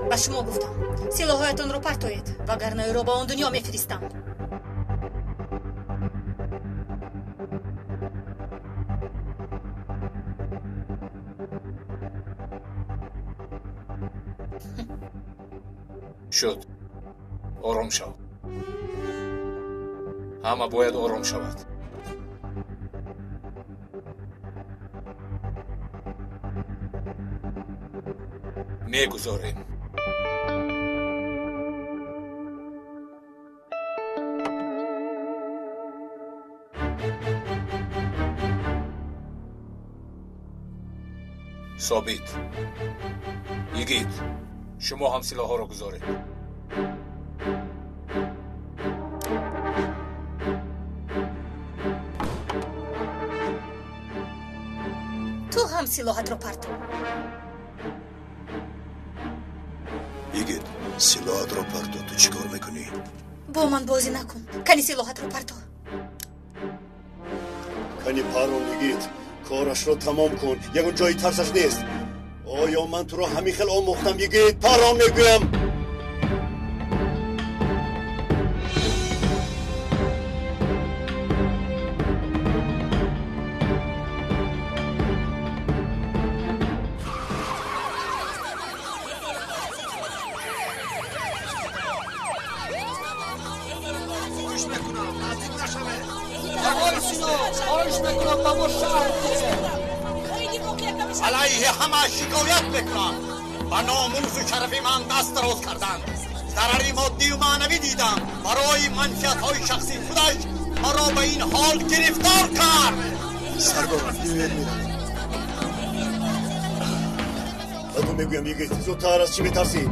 Ба шумо гуфтам, силоҳҳоятонро партоед, вагарна ӯро ба он дунё мефиристам. Шуд. Ором шав. Ҳама бояд ором шавад. Мегузорем. Собит, йигит, шумо ҳам силоҳҳоро гузоред. Ту ҳам силоҳатро парто. Йигит, силоҳатро парто. Ту чӣ кор мекунӣ? Бо ман бозӣ накун. Кани силоҳатро парто. Кани парон, йигит. Корашро тамом кун. Ягон ҷои тарсаш нест. Оё ман туро ҳамин хел омӯхтам, йигит? Парон мегӯям. علیه همه شکایت میکنم. به ناموس و شرف من دست دراز کردند. ضرری مادی و معنوی دیدم. برای منفعت های شخصی خودش مرا به این حال گرفتار کرد. سردارم، بیاید میرم. به تو میگویم یگیت، زودتر از چی میترسی؟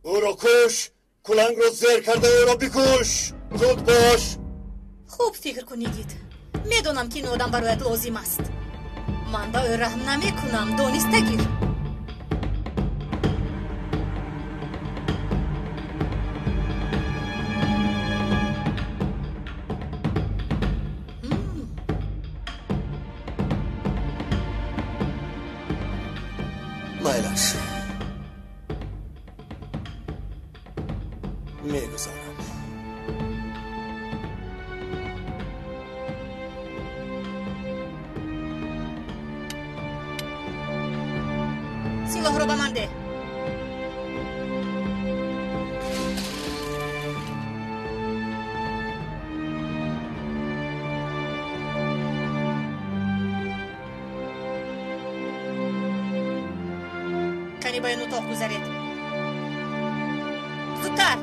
او را کش. کلنگ را زیر کرده او را بکش. زود باش. Хуб фикр кун, йигит. Медонам, ки ин одам бароят лозим аст. Ман ба ӯ раҳм намекунам, дониста гир. Майлаш, мегузарам. Силоҳро ба ман деҳ. Кани ба ин утоқ гузаред. Зудтар!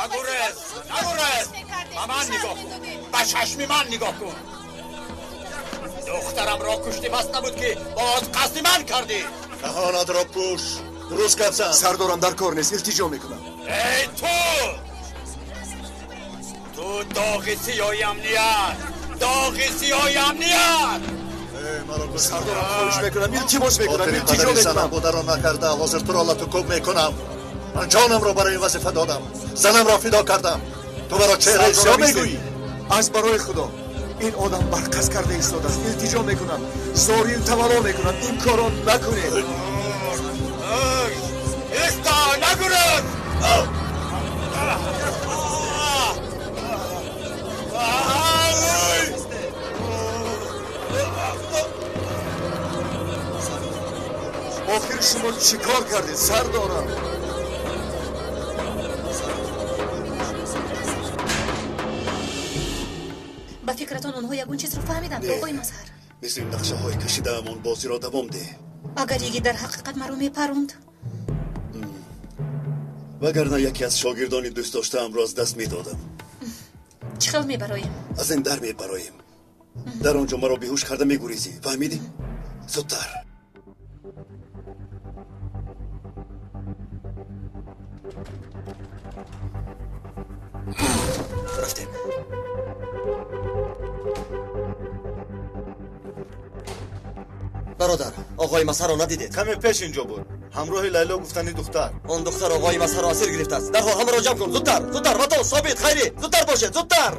نگرز، نگرز. به من نگاه کن. به چشم من نگاه کن. دخترم را کشتی بس نبود که باز قصد من کردی. دهانت را پوش. درست گپ زن. سردارم، در کار نیست. التجا میکنم. ای تو، تو داغ سیاه امنیت، داغ سیاه امنیت. سردارم، خواهش میکنم، التماس میکنم، خاطر التجا پدری زنم میکنم. بوده را نکرده. حاضر تو را لطو کوب میکنم. من جانم را برای این وظیفه دادم. زنم را فدا کردم. تو مرا چهره سیاه میگویی؟ از برای خدا، این آدم برقص کرده ایستاده است. التجا میکنم، زاری و تولو میکنم، این کارو نکنید. ایستا، نگرز. آخر شما چیکار کردید سردارم؟ Ба фикратон, онҳо ягон чизро фаҳмиданд, Не. оқои Мазҳар? Мисли нақшаҳои кашидаамон бозиро давом деҳ. Агар йигит дар ҳақиқат маро мепаронд? Вагарна яке аз шогирдони дӯстдоштаамро аз даст медодам. Чӣ хел мебароем? Аз ин дар мебароем. Дар он ҷо маро беҳуш карда мегурезӣ. Фаҳмидӣ? Зудтар. Рафтем. Бародар, оғои Масҳарро надидед? Каме пеш инҷо буд. Ҳамроҳи Лайло гуфтани духтар. Он духтар оғои Масҳарро асир гирифтааст. Дарҳол ҳамаро ҷамъ кун. Зудтар, зудтар, Ватон, Собит, Хайрӣ, зудтар бошед, зудтар.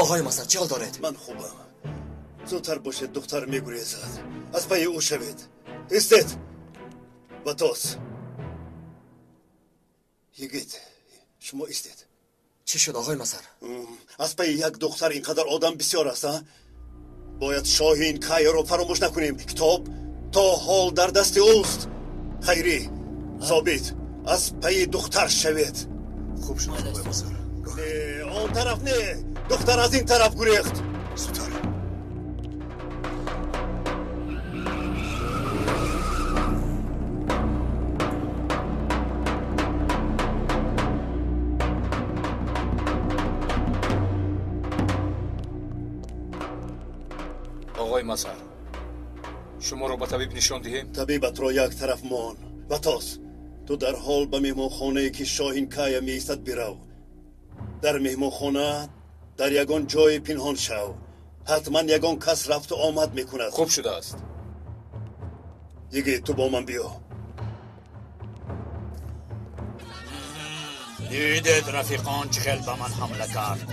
Оғои Масҳар, чӣ ҳол доред? Ман хубам. Зудтар бошед, духтар мегурезад. Аз пайи ӯ шавед. Истед. Ватос. Йигит, шумо истед. Чӣ шуд, оғои Масҳар? Аз пайи як духтар ин қадар одам бисёр аст, а? Бояд Шоҳин Кайяро фаромӯш накунем. Китоб то ҳол дар дасти ӯст. Хайрӣ, Собит, аз пайи духтар шавед. Хуб шуд, оғои Масҳар. Не, он тараф не. Духтар аз ин тараф гурехт. Зудтар. Оғои Масҳар, шуморо ба табиб нишон диҳем? Табибатро як тараф мон. Ватос, ту дарҳол ба меҳмонхонае ки Шоҳин Кая меистад бирав. Дар меҳмонхона дар ягон ҷое пинҳон шав. Ҳатман ягон кас рафту омад мекунад. Хуб шудааст. Йигит, ту бо ман биё. Дидед рафиқон чӣ хел ба ман ҳамла кард.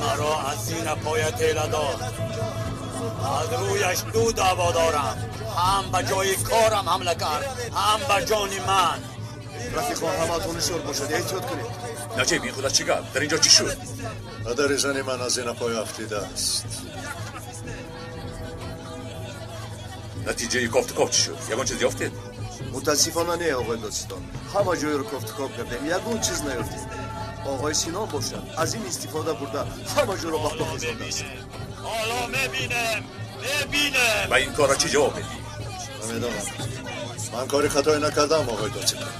Маро аз зина поя тела дод. Аз рӯяш ду даъво дорам. Ҳам ба ҷои корам ҳамла кард, ҳам ба ҷони ман. Рафиқон, ҳамаатон ҳушёр бошед, эҳтиёт кунед. Наҷиб, ин худа чӣ гап? Дар инҷо чӣ шуд? Падари зани ман аз зина поя афтидааст. Натиҷаи кофтуков чӣ шуд? Ягон чиз ёфтед? Мутаассифона не, оғои додситон. Ҳама ҷойро кофтуков кардем, ягон чиз наёфтем. Оғои Синон бошад, аз ин истифода бурда ҳама ҷоро ба по хезондааст. Ҳоло мебинем, мебинем. Ба ин корро чӣ ҷавоб медиҳӣ? Намедонам. Ман кори хатое накардам, оғои додситон.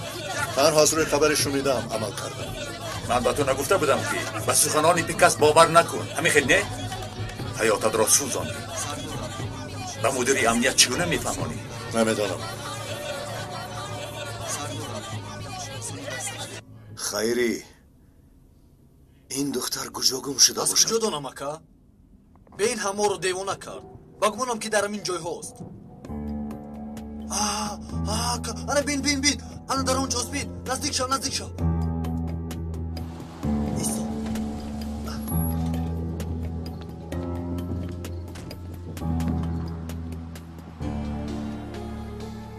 Танҳо аз рӯи хабари шунидам амал кардам. Ман ба ту нагуфта будам, ки ба суханони бикас бовар накун. Ҳамин хел не? Ҳаётатро сӯзондӣ. Ба мудири амният чӣ гуна мефаҳмонӣ? Намедонам. Хайрӣ, ин духтар куҷо гум шуда Аз бошад? куҷо донам, ака? Бе ин ҳаморо девона кард. Ба гумонам, ки дар ҳамин ҷойҳост. Ака, ана бин, бин, бин. Ана дар он ҷост, бин. Наздик шав, наздик шав. Исто.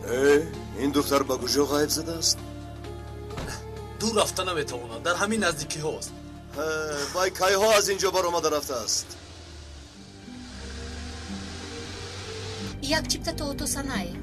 Э, ин духтар ба куҷо ғайб задааст? Дур рафта наметавонад, дар ҳамин наздикиҳост. Вай кайҳо аз ин ҷо баромада рафтааст? Як чипта то Отосанае.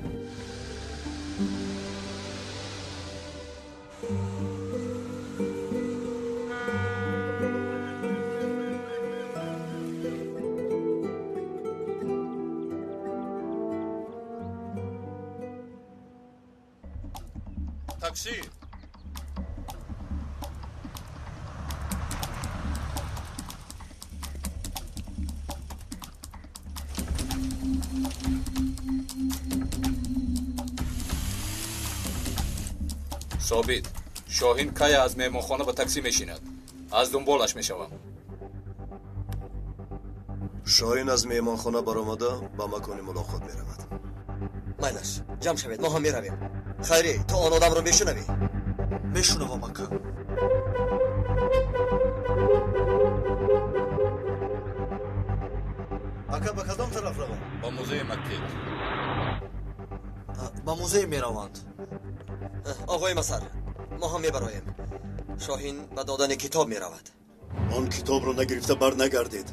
Такси. Собит, Шоҳин Кая аз меҳмонхона ба таксӣ мешинад. Аз дунболаш мешавам. Шоҳин аз меҳмонхона баромада ба макони мулоқот меравад. Майлаш, ҷамъ шавед, мо ҳам меравем. Хайрӣ, ту он одамро мешунавӣ? Мешунавам, ака. Ака, ба кадом тараф равам? Ба музеи Маккет. Ба музей мераванд. Оғои Масҳар, мо ҳам мебароем. Шоҳин ба додани китоб меравад. Он китобро нагирифта бар нагардед.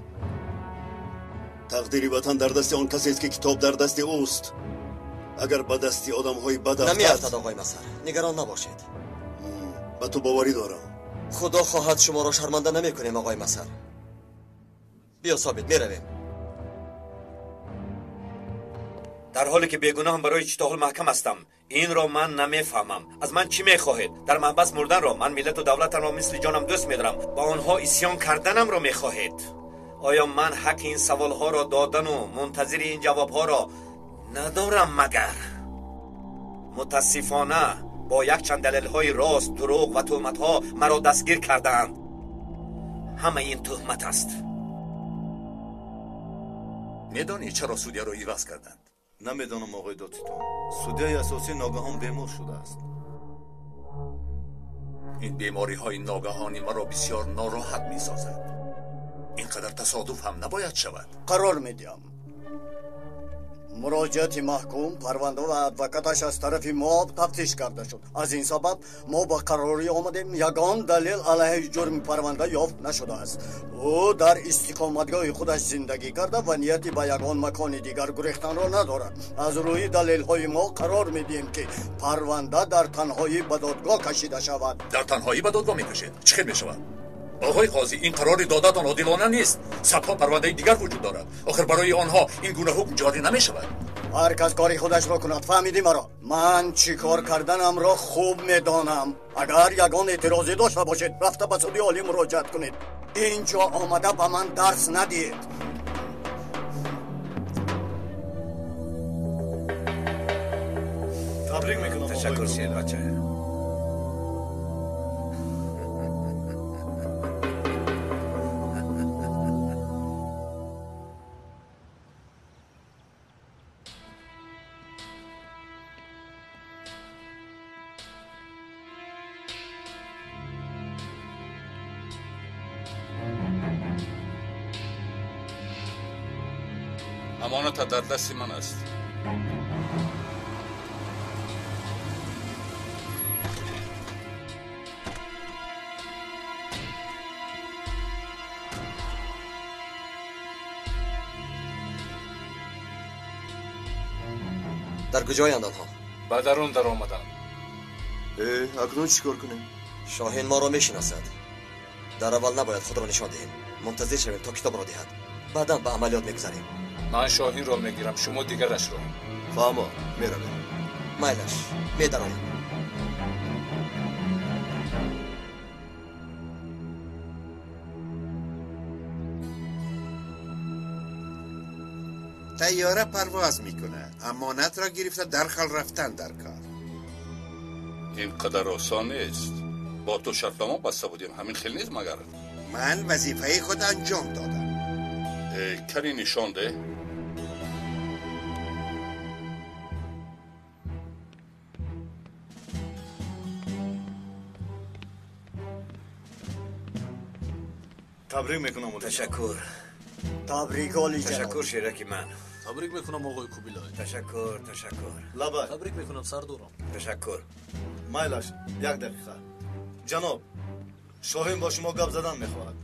Тақдири ватан дар дасти он касест, ки китоб дар дасти ӯст. Агар ба дасти одамҳои бад афтад... Намеафтад, оғои Масҳар, нигарон набошед. Ба ту боварӣ дорам. Худо хоҳад, шуморо шарманда намекунем, оғои Масҳар. Биё, Собит, меравем. Дар ҳоле ки бегуноҳам, барои чӣ то ҳол маҳкам ҳастам? Инро ман намефаҳмам. Аз ман чӣ мехоҳед? Дар маҳбас мурданро? Ман миллату давлатамро мисли ҷонам дӯст медорам. Ба онҳо исьён карданамро мехоҳед? Оё ман ҳаққи ин саволҳоро додану мунтазири ин ҷавобҳоро надорам магар? Мутаассифона бо якчанд далелҳои рост, дурӯғ ва туҳматҳо маро дастгир кардаанд. Ҳамаи ин туҳмат аст. Медонӣ чаро судяро иваз карданд? Намедонам, оғои додситон. Судяи асосӣ ногаҳон бемор шудааст. Ин бемориҳои ногаҳонӣ маро бисёр нороҳат месозад. Ин қадар тасодуф ҳам набояд шавад. Қарор медиҳам. Муроҷиати маҳкум, парванда ва адвокаташ аз тарафи мо тафтиш карда шуд. Аз ин сабаб мо ба қарорӣ омадем, ягон далел алайҳи ҷурми парванда ёфт нашудааст. Ӯ дар истиқоматгоҳи худаш зиндагӣ карда ва нияти ба ягон макони дигар гурехтанро надорад. Аз рӯи далелҳои мо қарор медиҳем, ки парванда дар танҳоӣ ба додгоҳ кашида шавад. Дар танҳоӣ ба додгоҳ мекашед? Чӣ хел мешавад? Оғои қозӣ, ин қарори додатон одилона нест. Садҳо парвандаи дигар вуҷуд дорад. Охир барои онҳо ин гуна ҳукм ҷорӣ намешавад. Ҳар кас кори худашро кунад, фаҳмидӣ маро? Ман чӣ кор карданамро хуб медонам. Агар ягон эътирозӣ дошта бошед, рафта ба суди олӣ муроҷиат кунед. Инҷо омада ба ман дарс надиҳед. Табрик мекунам. Ташаккур, шербача. Амоната дар дасти ман аст. Дар куҷоянд онҳо? Ба дарун даромаданд. Акнун чӣ кор кунем? Шоҳин моро мешиносад. Дар аввал набояд худро нишон диҳем. Мунтазир шавем то китобро диҳад. Баъдан ба амалиёт мегузарем. Ман Шоҳинро мегирам, шумо дигарашро. Фаҳмо, меравем. Майлаш, медароем. Тайёра парвоз мекунад. Амонатро гирифта дархол рафтан дар кор. Ин қадар осон нест. Бо ту шартнома баста будем, ҳамин хел нест магар? Ман вазифаи худ анҷом додам. Кани нишон деҳ. Табрик мекунам. Ташаккур. Табрик, олиҷаноб. Ташаккур, шераки ман. Табрик мекунам, оғои Кубилай. Ташаккур, ташаккур. Лабай. Табрик мекунам, сардорам. Ташаккур. Майлаш, як дақиқа. Ҷаноб, Шоҳин бо шумо гап задан мехоҳад.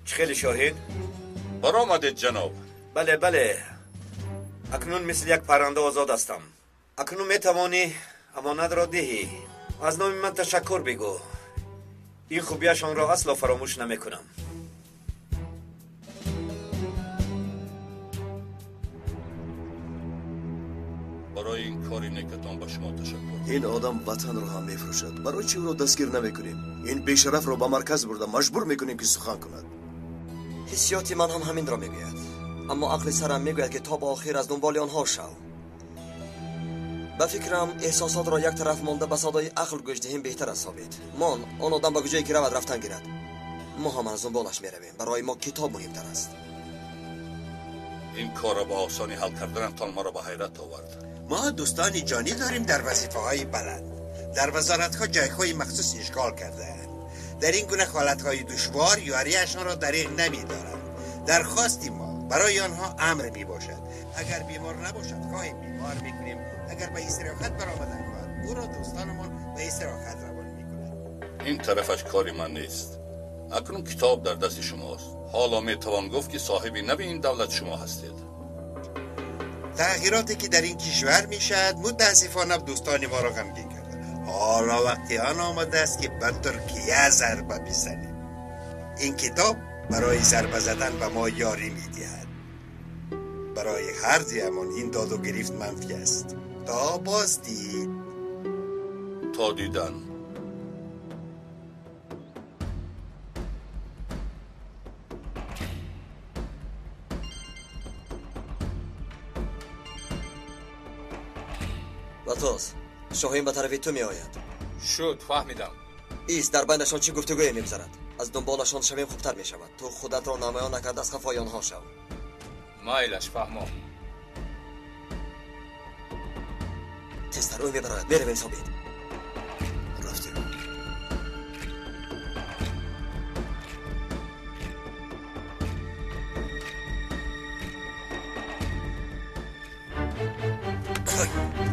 Чӣ хеле, Шоҳин? Баромадед, ҷаноб. Бале, бале. Акнун мисли як парранда озод ҳастам. Акнун метавонӣ амонатро диҳӣ. Аз номи ман ташаккур бигӯ. Ин хубияшонро асло фаромӯш намекунам. Барои ин кори некатон ба шумо ташаккур. Ин одам ватанро ҳам мефурӯшад. Барои чӣ ӯро дастгир намекунем? Ин бешарафро ба марказ бурда маҷбур мекунем, ки сухан кунад. Ҳиссиёти ман ҳам ҳаминро мегӯяд. Аммо ақли сарам мегӯяд, ки то ба охир аз дунболи онҳо шав. Ба фикрам, эҳсосотро як тараф монда ба садои ақл гӯш диҳем беҳтар аст, Собит. Мон он одам ба куҷое ки равад рафтан гирад. Мо ҳам аз дунболаш меравем. Барои мо китоб муҳимтар аст. Ин корро ба осонӣ ҳал карданатон маро ба ҳайрат овард. Мо дӯстони ҷонӣ дорем дар вазифаҳои баланд. Дар вазоратҳо ҷойҳои махсус ишғол кардаанд. Дар ин гуна ҳолатҳои душвор ёриашонро дариғ намедоранд. Дархости мо барои онҳо амр мебошад. Агар бемор набошад, хоҳем бемор мекунем. Агар ба истироҳат баромадан хоҳад, ӯро дӯстонамон ба истироҳат равон мекунанд. Ин тарафаш кори ман нест. Акнун китоб дар дасти шумост. Ҳоло метавон гуфт, ки соҳиби нави ин давлат шумо ҳастед. Тағйироте ки дар ин кишвар мешавад, мутаассифона дӯстони моро ғамгин карда. Ҳоло вақти он омадааст, ки ба Туркия зарба бизанем. Ин китоб барои зарба задан ба мо ёрӣ медиҳад. برای هر دویمان این داد و گرفت منفی است. تا بازدید. تا دیدن. وتاز، شاهین به طرف تو می آید. شد، فهمیدم. ایست، در بینشان چه گفتگویی میگذرد؟ از دنبالشان شویم خوبتر می شود. تو خودت را نمایان نکرد از خفای آنها شو. مایلش، فهمم. تستر او میبراید. میرویم ثابت. رفتیم.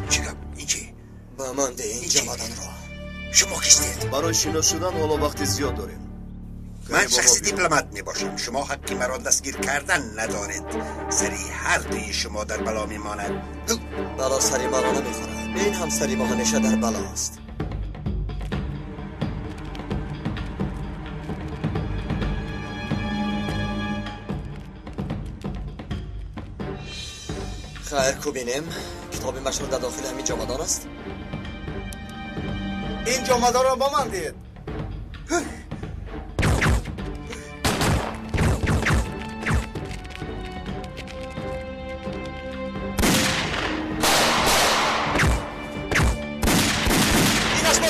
چی گپ؟ این چی؟ به من ده این جمادان را. شما کیستید؟ برای شناس شدن حالا وقت زیاد داریم. من شخص دیپلمات می باشم. شما حقی مرا دستگیر کردن ندارید. سری هر دوی شما در بلا می ماند. بلا سری مرا نمی خورد. این هم سری ما همیشه در بلا است. خیر کو بینیم. کتاب مشهور در داخل همین جامدان است. این جامدان را با من دید.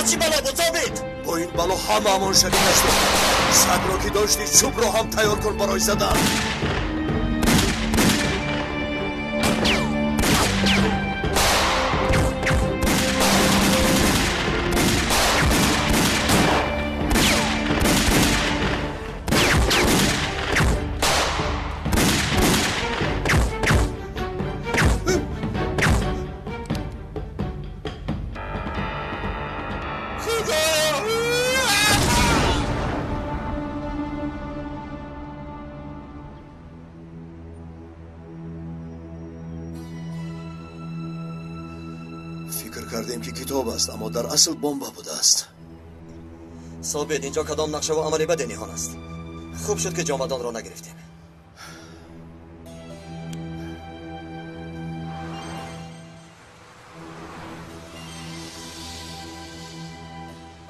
چی بلا بود ثابت؟ با این بلا همه همان شریک هستیم. سگ را که داشتی چوب را هم تیار کن برای زدن. است، اما در اصل بمب بوده است. ثابت، اینجا کدام نقشه و عملی بد نهان است. خوب شد که جامدان را نگرفتیم.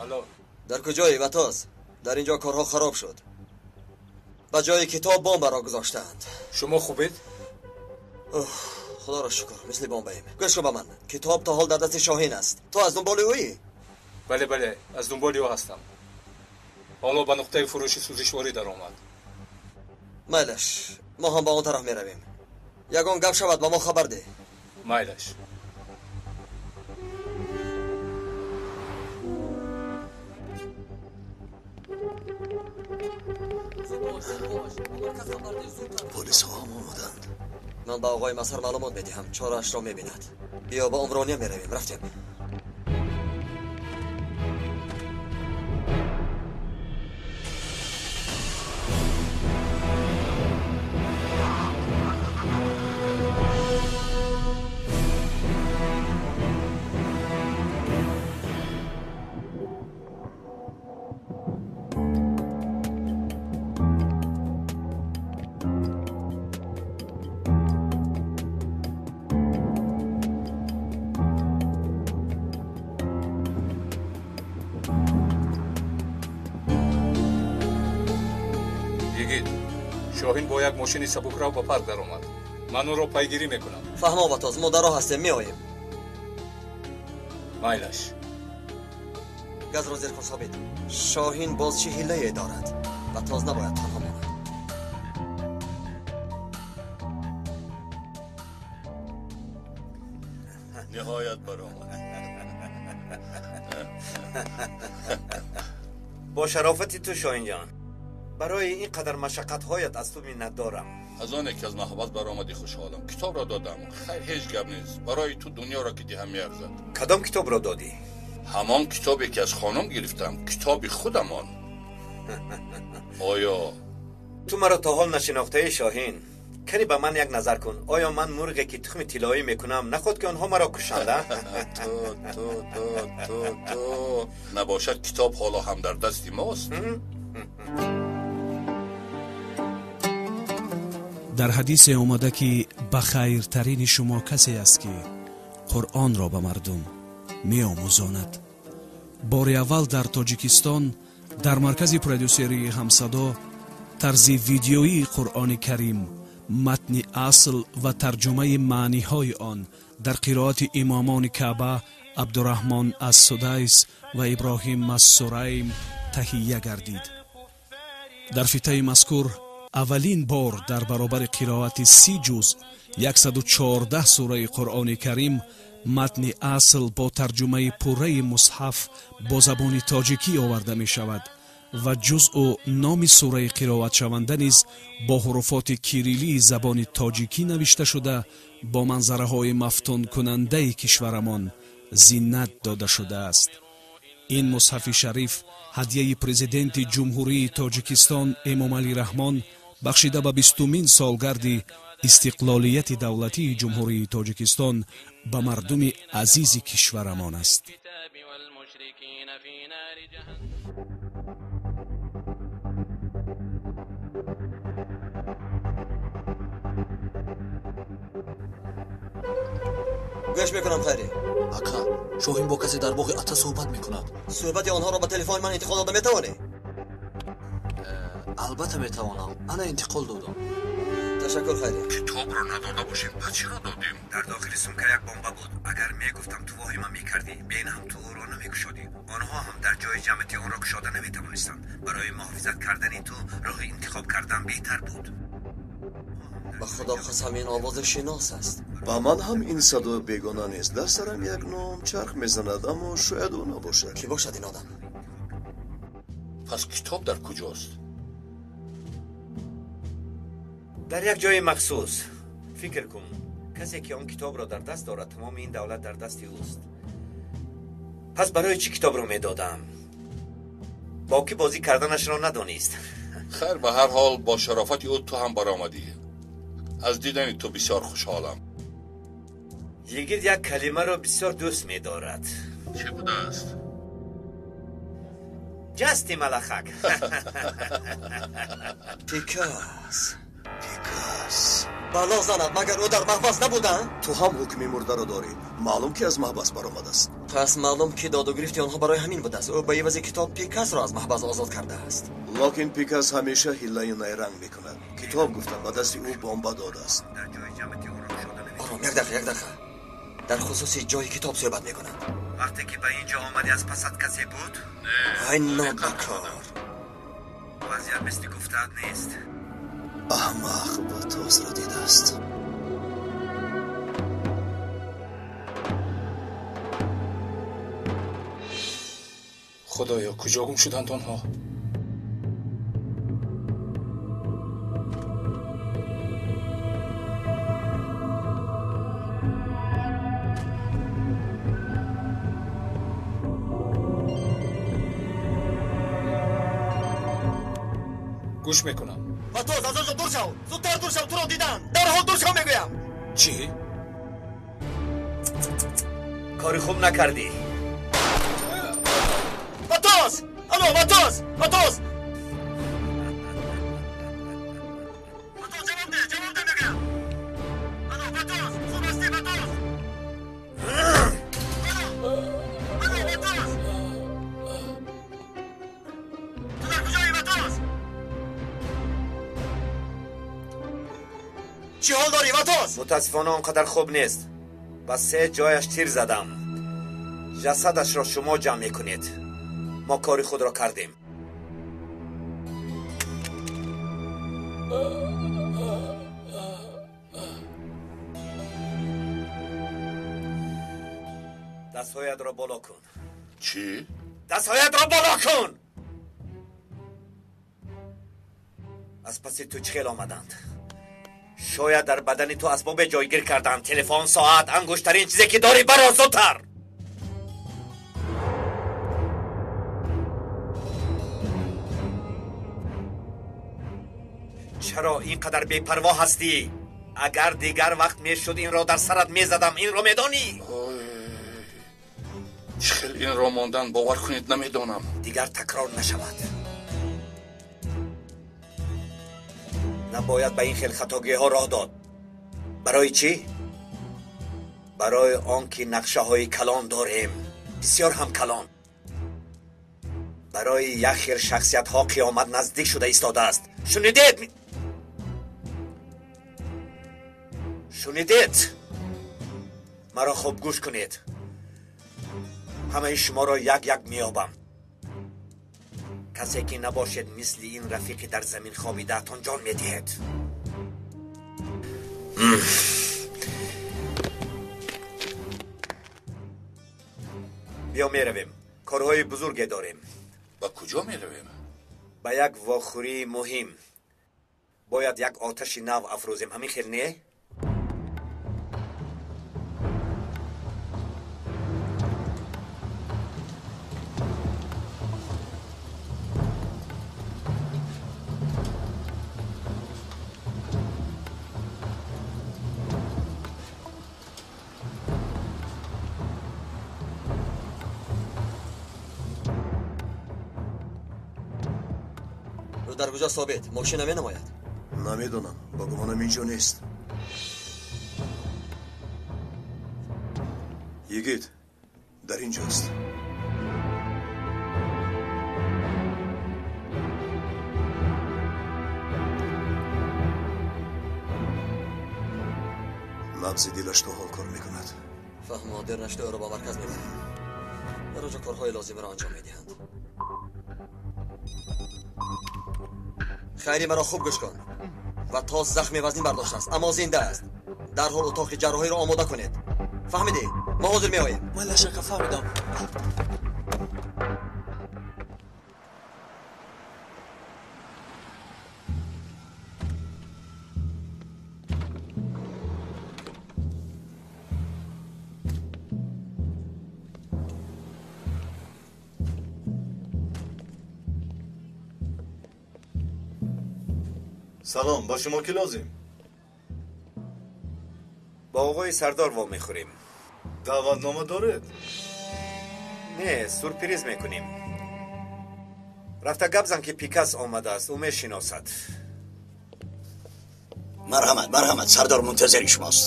الو، در کجایی وتاز؟ در اینجا کارها خراب شد. به جای کتاب بمب را گذاشتند. شما خوبید؟ خدا را شکر، مثل بمباییم. گوش کن به من، کتاب تا حال در دست شاهین است. تو از دنبال اویی؟ بله بله، از دنبال او هستم. حالا به نقطه فروش سوزشواری در آمد. مایلش، ما هم به آن طرف می رویم. یگان گپ شود به ما خبر ده. مایلش. پلیس ها هم آمدند. من به آقای مظهر معلومات میدهم، چاره‌اش را میبیند. بیا با عمرانیه میرویم. رفتیم. شاهین با یک ماشین سبک را به پارک در آمد. من او را پیگیری میکنم. فهما وتاز، ما در راه هستیم، میآییم. مایلش. گاز را زیر کن ثابت. شاهین باز چه حیله دارد؟ وتاز نباید تنها ماند. نهایت برآمد. با شرافت تو شاهین جان، برای این قدر مشقت هایت از تو منت دارم. از آن که از محبت برآمدی خوشحالم. کتاب را دادم. خیر، هیچ گپ نیست. برای تو دنیا را که دهم میارزد. کدام کتاب را دادی؟ همان کتابی که از خانم گرفتم، کتاب خودمان. آیا تو مرا تا حال نشناخته ای شاهین؟ کنی به من یک نظر کن. آیا من مرغی که تخم طلایی میکنم نخود که آنها مرا کشنده؟ تو تو تو تو تو نباشد کتاب حالا هم در دست ماست. Дар ҳадисе омада, ки ба хайртарини шумо касе аст, ки Қуръонро ба мардум меомӯзонад. Бори аввал дар Тоҷикистон дар маркази продюсерии Ҳамсадо тарзи видеоии Қуръони Карим, матни асл ва тарҷумаи маъниҳои он дар қироати имомони Каъба Абдураҳмон ас-Судайс ва Иброҳим ас-Сурайм таҳия гардид. Дар фитаи мазкур аввалин бор дар баробари қироати 30 ҷузъ 114 сураи Қуръони Карим матни асл бо тарҷумаи пурраи мусҳаф бо забони тоҷикӣ оварда мешавад ва ҷузъу номи сураи қироатшаванда низ бо ҳуруфоти кириллии забони тоҷикӣ навишта шуда, бо манзараҳои мафтункунандаи кишварамон зинат дода шудааст. Ин мусҳафи шариф ҳадияи президенти Ҷумҳурии Тоҷикистон Эмомалӣ Раҳмон бахшида ба 20-умин солгарди истиқлолияти давлатии Ҷумҳурии Тоҷикистон ба мардуми азизи кишварамон аст. Гӯш мекунам, Хайрӣ. Ака, Шоҳин бо касе дар боғи ата суҳбат мекунад. Суҳбати онҳоро ба телефони ман интиқол дода метавонӣ? Албатта метавонам. Ана интиқол додам. Ташаккур, Хайрӣ. Китобро надода бошем, пас чиро додем? Дар дохили сумка як бомба буд. Агар мегуфтам, ту воҳима мекардӣ. Бе ин ҳам ту ӯро намекушодӣ. Онҳо ҳам дар ҷои ҷамъияти онро кушода наметавонистанд. Барои муҳофизат кардани ту роҳи интихоб кардан беҳтар буд. Ба худо қасам, ин овози шинос аст. Ба ман ҳам ин садо бегона нест. Дар сарам як ном чарх мезанад, аммо шояд ӯ набошад. Кӣ бошад ин одам? Пас китоб дар куҷост? Дар як ҷои махсус. Фикр кун, касе ки он китобро дар даст дорад, тамоми ин давлат дар дасти ӯст. Пас барои чӣ китобро медодам? Бо кӣ бозӣ карданашро надонист. Хайр, ба ҳар ҳол бо шарофати ӯ ту ҳам баромадӣ. Аз дидани ту бисёр хушҳолам. Йигит як калимаро бисёр дӯст медорад. Чӣ будааст? Ҷасти малахак. Пикас. Пикас. Бало занад, магар ӯ дар маҳбас набуда? Ту ҳам ҳукми мурдаро дорӣ. Маълум, ки аз маҳбас баромадааст. Пас маълум, ки доду гирифти онҳо барои ҳамин будааст. Ӯ ба ивази китоб Пикасро аз маҳбас озод кардааст. Локин Пикас ҳамеша ҳиллаю найранг мекунад. Китоб гуфта ба дасти ӯ бомба додааст. Ором, як дақиқа, як дақиқа. Дар хусуси ҷои китоб суҳбат мекунанд. Вақте ки ба ин ҷо омадӣ, аз пасат касе буд? Ай нобакор. Вазъият мисли гуфтаат нест. Аҳмақ ба тозро дидааст. Худоё, куҷо гум шуданд онҳо? Гӯш мекунам. Батоз, аз он ҷо дур шав! Зудтар дур шав, туро дидам! Дарҳол дур шав, мегӯям! Чӣ? Кори хуб накардӣ. Батоз! Алло, Батоз! Батоз! Батоз, ҷавоб деҳ, ҷавоб деҳ, мегӯям! Алло, Батоз! Хуб ҳастӣ, Батоз? Алло! Алло, Батоз! Ту дар куҷоӣ, Батоз? Чӣ ҳол дорӣ, Батоз? Мутаассифона, он қадар хуб нест. Ба се ҷояш тир задам. Ҷасадашро шумо ҷамъ мекунед. Мо кори худро кардем. Дастҳоятро боло кун. Чӣ? Дастҳоятро боло кун! Аз паси ту чӣ хел омаданд? Шояд дар бадани ту асбобе ҷойгир карданд. Телефон, соат, ангуштарин чизе ки дорӣ, баро зудтар. Чаро ин қадар бепарво ҳастӣ? Агар дигар вақт мешуд, инро дар сарат мезадам. Инро медонӣ? Чӣ хел инро мондан, бовар кунед, намедонам. Дигар такрор нашавад. Набояд ба ин хел хатогиҳо роҳ дод. Барои чӣ? Барои он ки нақшаҳои калон дорем, бисёр ҳам калон. Барои як хел шахсиятҳо қиёмат наздик шуда истодааст. Шунидед? Шунидед? Маро хуб гӯш кунед. Ҳамаи шуморо як-як меёбам. Касе ки набошед, мисли ин рафиқи дар замин хобидаатон ҷон медиҳед. Биё меравем. Корҳои бузурге дорем. Ба куҷо меравем? Ба як вохӯрии муҳим. Бояд як оташи нав афрӯзем. Ҳамин хел не? Дар куҷо собит? Мошин наменамояд? Намедонам, ба гумонам инҷо нест. Йигит дар инҷост. Набзи дилаш то ҳол кор мекунад. Фаҳмо, дер нашуда ӯро ба марказ мебарем. Дар онҷо корҳои лозимаро анҷом медиҳанд. Хайри, маро хуб гӯш кун. Ва то захми вазнин бардоштааст, аммо зинда аст. Дарҳол утоқи ҷарроҳиро омода кунед. Фаҳмидӣ? Мо ҳозир меоем. Ман лашака фаҳмидам. Салом, ба шумо ки лозим? Ба оғои сардор вомехӯрем. Даъватнома доред? Не, сюрприз мекунем. Рафта гап зан ки Пикас омадааст, ӯ мешиносад. Марҳамат, марҳамат, сардор мунтазири шумост.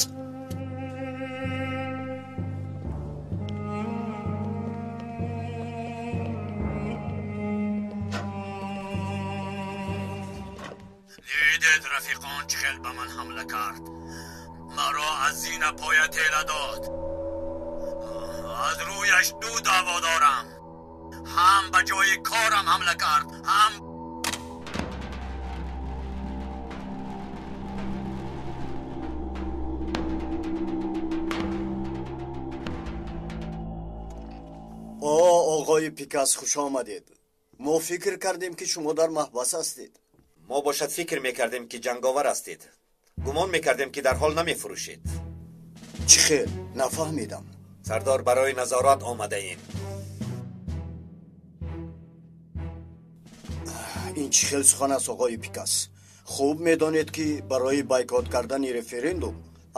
Дидед рафиқон чӣ хел ба ман ҳамла кард? Маро аз зина поя тела дод. Аз рӯяш ду даъво дорам. Ҳам ба ҷои корам ҳамла кард, ҳам О, оғои Пикас, хуш омадед. Мо фикр кардем ки шумо дар маҳбас ҳастед. Мо бошад фикр мекардем ки ҷанговар ҳастед. Гумон мекардем ки дар ҳол намефурӯшед. Чӣ хел? Нафаҳмидам. Сардор, барои назорат омадаем. Ин чӣ хел сухан аст, оғои Пикас? Хуб медонед ки барои бойкот кардани референдум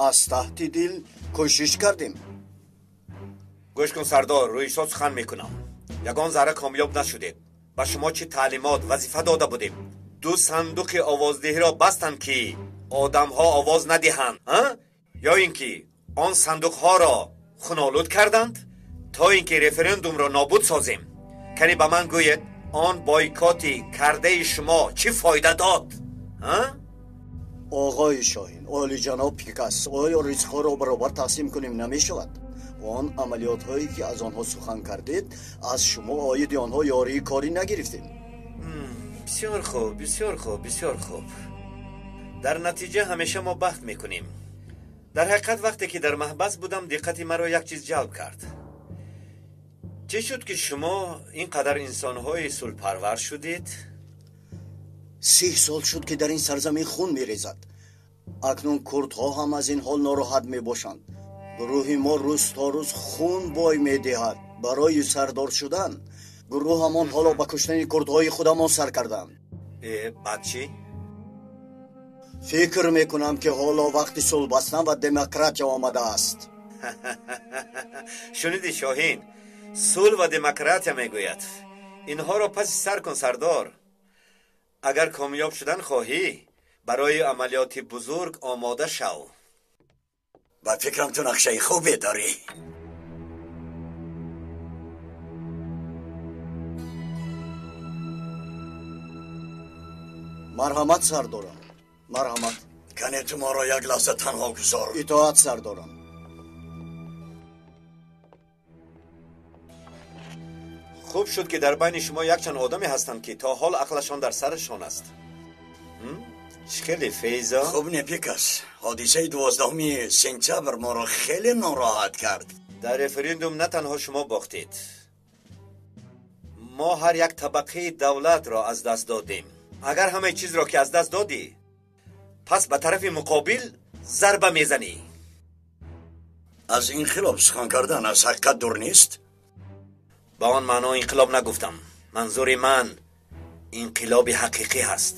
аз таҳти дил кӯшиш кардем. Гӯш кун сардор, рӯи сухан мекунам. Ягон зарра комёб нашудед. Ба шумо чӣ таълимот, вазифа дода будем? Ду сандуқи овоздиҳиро бастанд ки одамҳо овоз надиҳанд, ё ин ки он сандуқҳоро хунолуд карданд то ин ки референдумро нобуд созем. Кани ба ман гӯед, он бойкоти кардаи шумо чӣ фоида дод? Оғои Шоҳин, олиҷаноб Пикас, оё ризқҳоро баробар тақсим кунем намешавад? Он амалиётҳое ки аз онҳо сухан кардед, аз шумо оиди онҳо ёрии корӣ нагирифтем. Бисёр хуб, бисёр хуб, бисёр хуб. Дар натиҷа ҳамеша мо бахт мекунем. Дар ҳақиқат вақте ки дар маҳбас будам, диққати маро як чиз ҷалб кард. Чӣ шуд ки шумо ин қадар инсонҳои сулҳпарвар шудед? 30 сол шуд ки дар ин сарзамин хун мерезад. Акнун курдҳо ҳам аз ин ҳол нороҳат мебошанд. Гурӯҳи мо рӯз то рӯз хун бой медиҳад. Барои сардор шудан гурӯҳамон ҳоло ба куштани курдҳои худамон сар карданд. Баъд чӣ? Фикр мекунам ки ҳоло вақти сулҳ бастан ва демократия омадааст. Шуниди Шоҳин, сулҳ ва демократия мегӯяд. Инҳоро паси сар кун сардор. Агар комёб шудан хоҳӣ, Барои амалиёти бузург омода шав. Ба фикрам ту нақшаи хубе дорӣ. Марҳамат, сардорам, марҳамат. Кане ту моро як лаҳза танҳо гузор. Итоат, сардорам. Хуб шуд, ки дар байни шумо якчанд одаме ҳастанд, ки то ҳол ақлашон дар сарашон аст. Чӣ хеле, Фейзо? Хуб не, Пикас. Ҳодисаи 12 сентябр моро хеле нороҳат кард. Дар референдум на танҳо шумо бохтед, мо ҳар як табақаи давлатро аз даст додем. Агар ҳамаи чизро, ки аз даст додӣ, пас ба тарафи муқобил зарба мезанӣ. Аз инқилоб сухан кардан аз ҳақиқат дур нест? Ба он маъно инқилоб нагуфтам. Манзури ман инқилоби ҳақиқӣ ҳаст.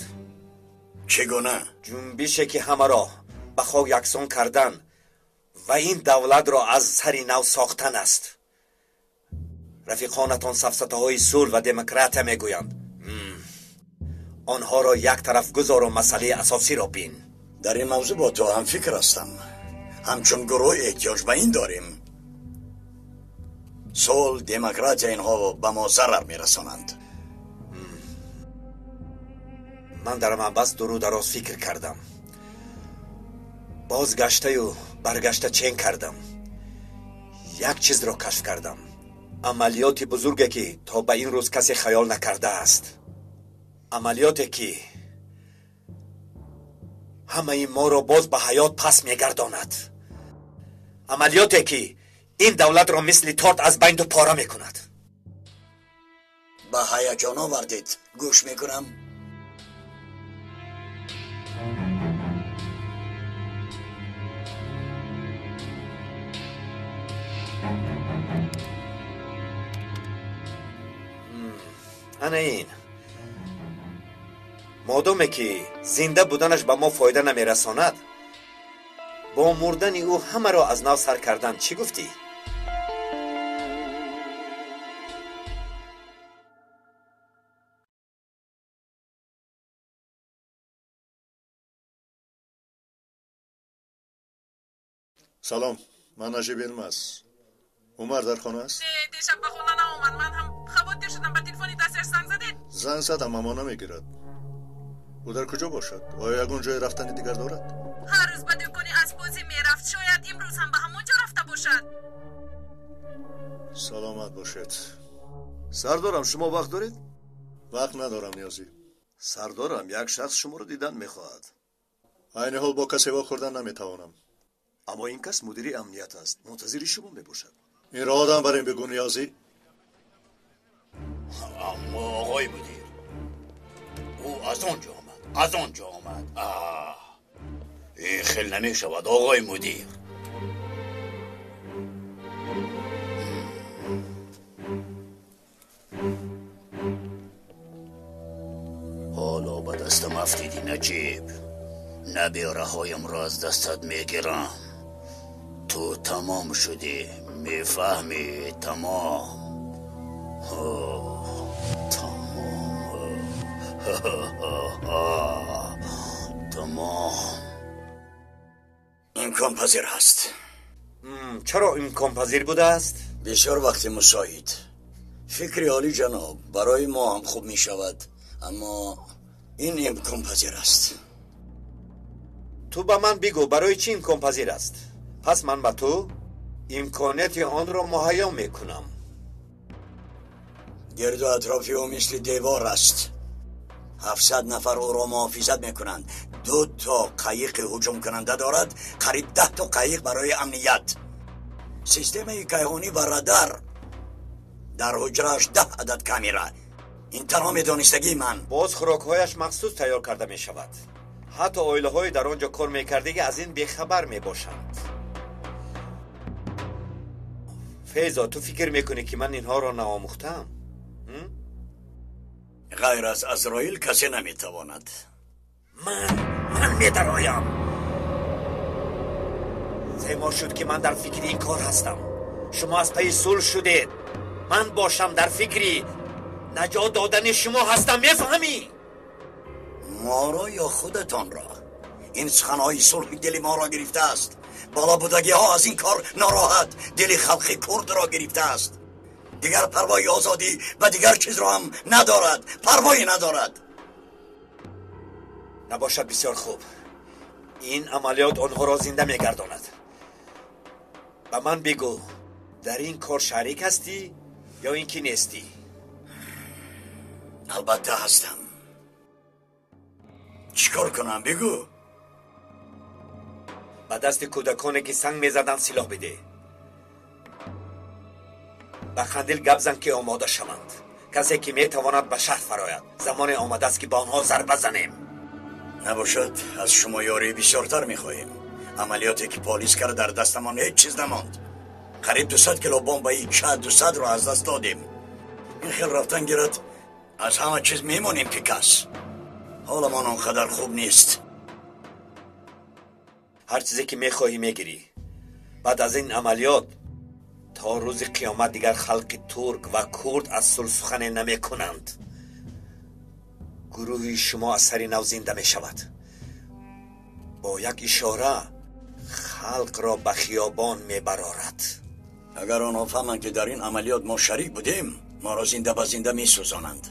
Чӣ гуна? Ҷунбише, ки ҳамаро ба хок яксон кардан ва ин давлатро аз сари нав сохтан аст. Рафиқонатон сафсатаҳои сулҳ ва демократия мегӯянд. Онҳоро як тараф гузору масъалаи асосиро бин. Дар ин мавзӯъ бо ту ҳамфикр ҳастам. Ҳамчун гурӯҳ эҳтиёҷ ба ин дорем. Сулҳ, демократия инҳо ба мо зарар мерасонанд. Ман дар маҳбас дуру дароз фикр кардам. Бозгаштаю баргашта чен кардам. Як чизро кашф кардам. Амалиёти бузурге, ки то ба ин рӯз касе хаёл накардааст. Амалиёте, ки ҳамаи моро боз ба ҳаёт пас мегардонад. Амалиёте, ки ин давлатро мисли торт аз байна ду пора мекунад. Ба ҳаяҷон овардед. Гӯш мекунам. Ана ин. Модоме ки зинда буданаш ба мо фоида намерасонад, бо мурдани ӯ ҳамаро аз нав сар кардан чӣ гуфтӣ? Салом, ман Наҷиб Илмаз. Умар дар хона аст? Не, дишаб ба хона наомад. Ман ҳам хавотир шудам. Ба телефони дастиаш занг задед? Занг задам, аммо намегирад. Ӯ дар куҷо бошад? Оё ягон ҷои рафтани дигар дорад? Ҳар рӯз ба дукони асбозӣ мерафт. Шояд имрӯз ҳам ба ҳамон ҷо рафта бошад. Саломат бошед. Сардорам, шумо вақт доред? Вақт надорам, Ниёзӣ. Сардорам, як шахс шуморо дидан мехоҳад. Айни ҳол бо касе вохӯрдан наметавонам. Аммо ин кас мудири амният аст, мунтазири шумо мебошад. Инро одам барем бигӯ, Ниёзӣ. Аммо оғои мудир, ӯ аз он ҷо омад, аз он ҷо омад. Ин хел намешавад, оғои мудир. Ҳоло ба дастам афтидӣ, Наҷиб. Набераҳоямро аз дастат мегирам. Ту тамом шудӣ, мефаҳмӣ? Тамом. Тамом. Тамом. Имконпазир ҳаст. Чаро имконпазир будааст? Бисёр вақти мусоид. Фикри олӣ ҷаноб, барои мо ҳам хуб мешавад, аммо ин имконпазир аст. Ту ба ман бигӯ, барои чӣ имконпазир аст? Пас ман ба ту имконияти онро муҳайё мекунам. Гирду атрофи ӯ мисли девор аст. 700 нафар ӯро муҳофизат мекунанд. 2 то қайиқи ҳуҷумкунанда дорад, қариб 10 то қайиқ барои амният. Системаи кайҳонӣ ва радар. Дар ҳуҷрааш 10 адад камера. Ин танҳо медонистагии ман. Боз хӯрокҳояш махсус тайёр карда мешавад. Ҳатто оилаҳои дар он ҷо кор мекардагӣ аз ин бехабар мебошанд. Фейзо, ту фикр мекунӣ, ки ман инҳоро наомӯхтам? Ғайр аз Азроил касе наметавонад. Ман медароям. 3 моҳ шуд, ки ман дар фикри ин кор ҳастам. Шумо аз пайи сулҳ шудед. Ман бошам дар фикри наҷот додани шумо ҳастам, мефаҳмӣ? Моро ё худатонро? Ин суханҳои сулҳ дили моро гирифтааст. Болобудагиҳо аз ин кор нороҳат, дили халқи курдро гирифтааст. Дигар парвои озодӣ ва дигар чизро ҳам надорад, парвое надорад. Набошад, бисёр хуб. Ин амалиёт онҳоро зинда мегардонад. Ба ман бигӯ, дар ин кор шарик ҳастӣ ё ин ки нестӣ? Албатта ҳастам. Чӣ кор кунам, бигӯ? Ба дасти кӯдаконе ки санг мезаданд силоҳ бидеҳ. Ба қандил гап зан ки омода шаванд. Касе ки метавонад ба шаҳр фарояд. Замоне омадааст ки ба онҳо зарба занем. Набошад, аз шумо ёрии бисёртар мехоҳем. Амалиёте ки полис кард, дар дастамон ҳеҷ чиз намонд. Қариб 200 кило бомбаи Ч-200-ро аз даст додем. Ин хел рафтан гирад, аз ҳама чиз мемонем ки кас. Ҳоламон он қадар хуб нест. Ҳар чизе ки мехоҳӣ мегирӣ. Баъд аз ин амалиёт то рӯзи қиёмат дигар халқи турк ва курд аз сулҳ сухане намекунанд. Гурӯҳи шумо аз сари нав зинда мешавад. Бо як ишора халқро ба хиёбон мебарорад. Агар онҳо фаҳманд ки дар ин амалиёт мо шарик будем, моро зинда ба зинда месӯзонанд.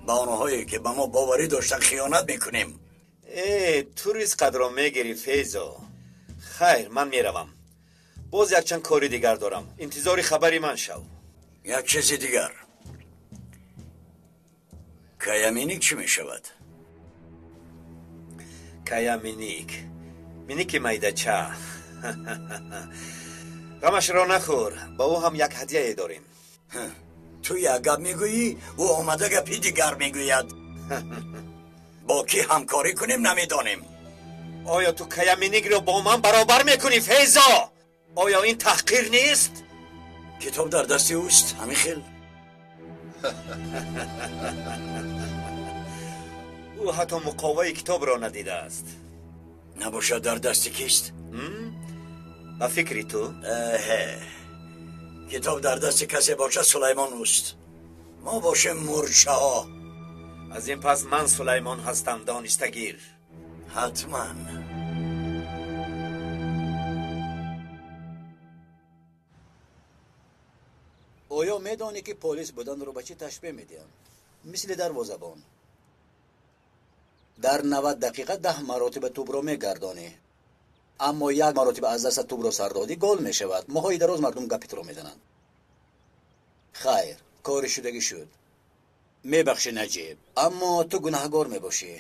Ба онҳое ки ба мо боварӣ доштанд хиёнат мекунем. Э, ту ризқатро мегирӣ, Фейзо. Хайр, ман меравам. Боз якчанд кори дигар дорам. Интизори хабари ман шав. Як чизи дигар. Кая Миник чӣ мешавад? Кая Миник, Миники майдача. Ғамашро нахӯр, ба ӯ ҳам як ҳадияе дорем. Ту як гап мегӯӣ, ӯ омада гапи дигар мегӯяд. Бо кӣ ҳамкорӣ кунем намедонем. Оё ту Кая Миникро бо ман баробар мекунӣ, Фейзо? Оё ин таҳқир нест? Китоб дар дасти ӯст, ҳамин хел. Ӯ ҳатто муқоваи китобро надидааст. Набошад, дар дасти кист? Ба фикри ту? Эҳе, китоб дар дасти касе бошад, Сулаймон ӯст. Мо бошем мӯрчаҳо. Аз ин пас ман Сулаймон ҳастам, донистагир. Ҳатман. Оё медонӣ ки полис буданро ба чӣ ташбеҳ медиҳанд? Мисли дарвозабон. Дар 90 дақиқа 10 маротиба тӯбро мегардонӣ, аммо як маротиба аз дастат тӯбро сар додӣ, гол мешавад. Моҳҳои дароз мардум гапи туро мезананд. Хайр, кори шудагӣ шуд. Мебахшӣ, Наҷиб, аммо ту гунаҳгор мебошӣ.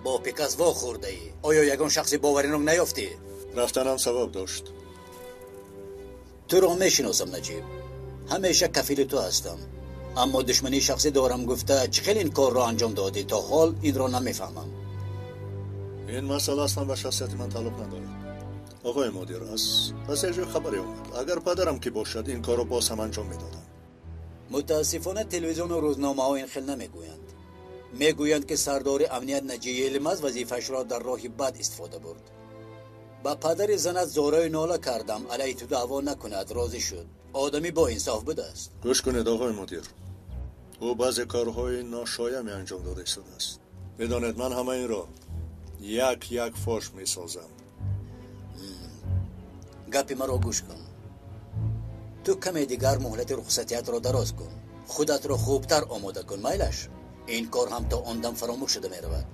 Бо Пикас вохӯрдаӣ. Оё ягон шахси боваринок наёфтӣ? Рафтанам сабаб дошт. Туро мешиносам, Наҷиб. Ҳамеша кафили ту ҳастам. Аммо душмании шахсӣ дорам гуфта чӣ хел ин корро анҷом додӣ? То ҳол инро намефаҳмам. Ин масъала аслан ба шахсияти ман тааллуқ надорад. Оғои мудир, аз ҷой хабаре омад. Агар падарам ки бошад, ин корро боз ҳам анҷом медодам. Мутаассифона телевизиону рӯзномаҳо ин хел намегӯянд. Мегӯянд ки сардори амният Наҷи Йилмаз вазифаашро дар роҳи бад истифода бурд. Ба падари занат зораи нола кардам, алайҳи ту даъво накунад, розӣ шуд. Одамӣ боинсоф будааст. Гӯш кунед, оғои мудир, ӯ баъзе корҳои ношояме анҷом дода истодааст. Медонед, ман ҳама инро як як фош месозам. Гапи маро гӯш кун. Ту каме дигар муҳлати рухсатиятро дароз кун. Худатро хубтар омода кун, майлаш. Ин кор ҳам то он дам фаромӯш шуда меравад.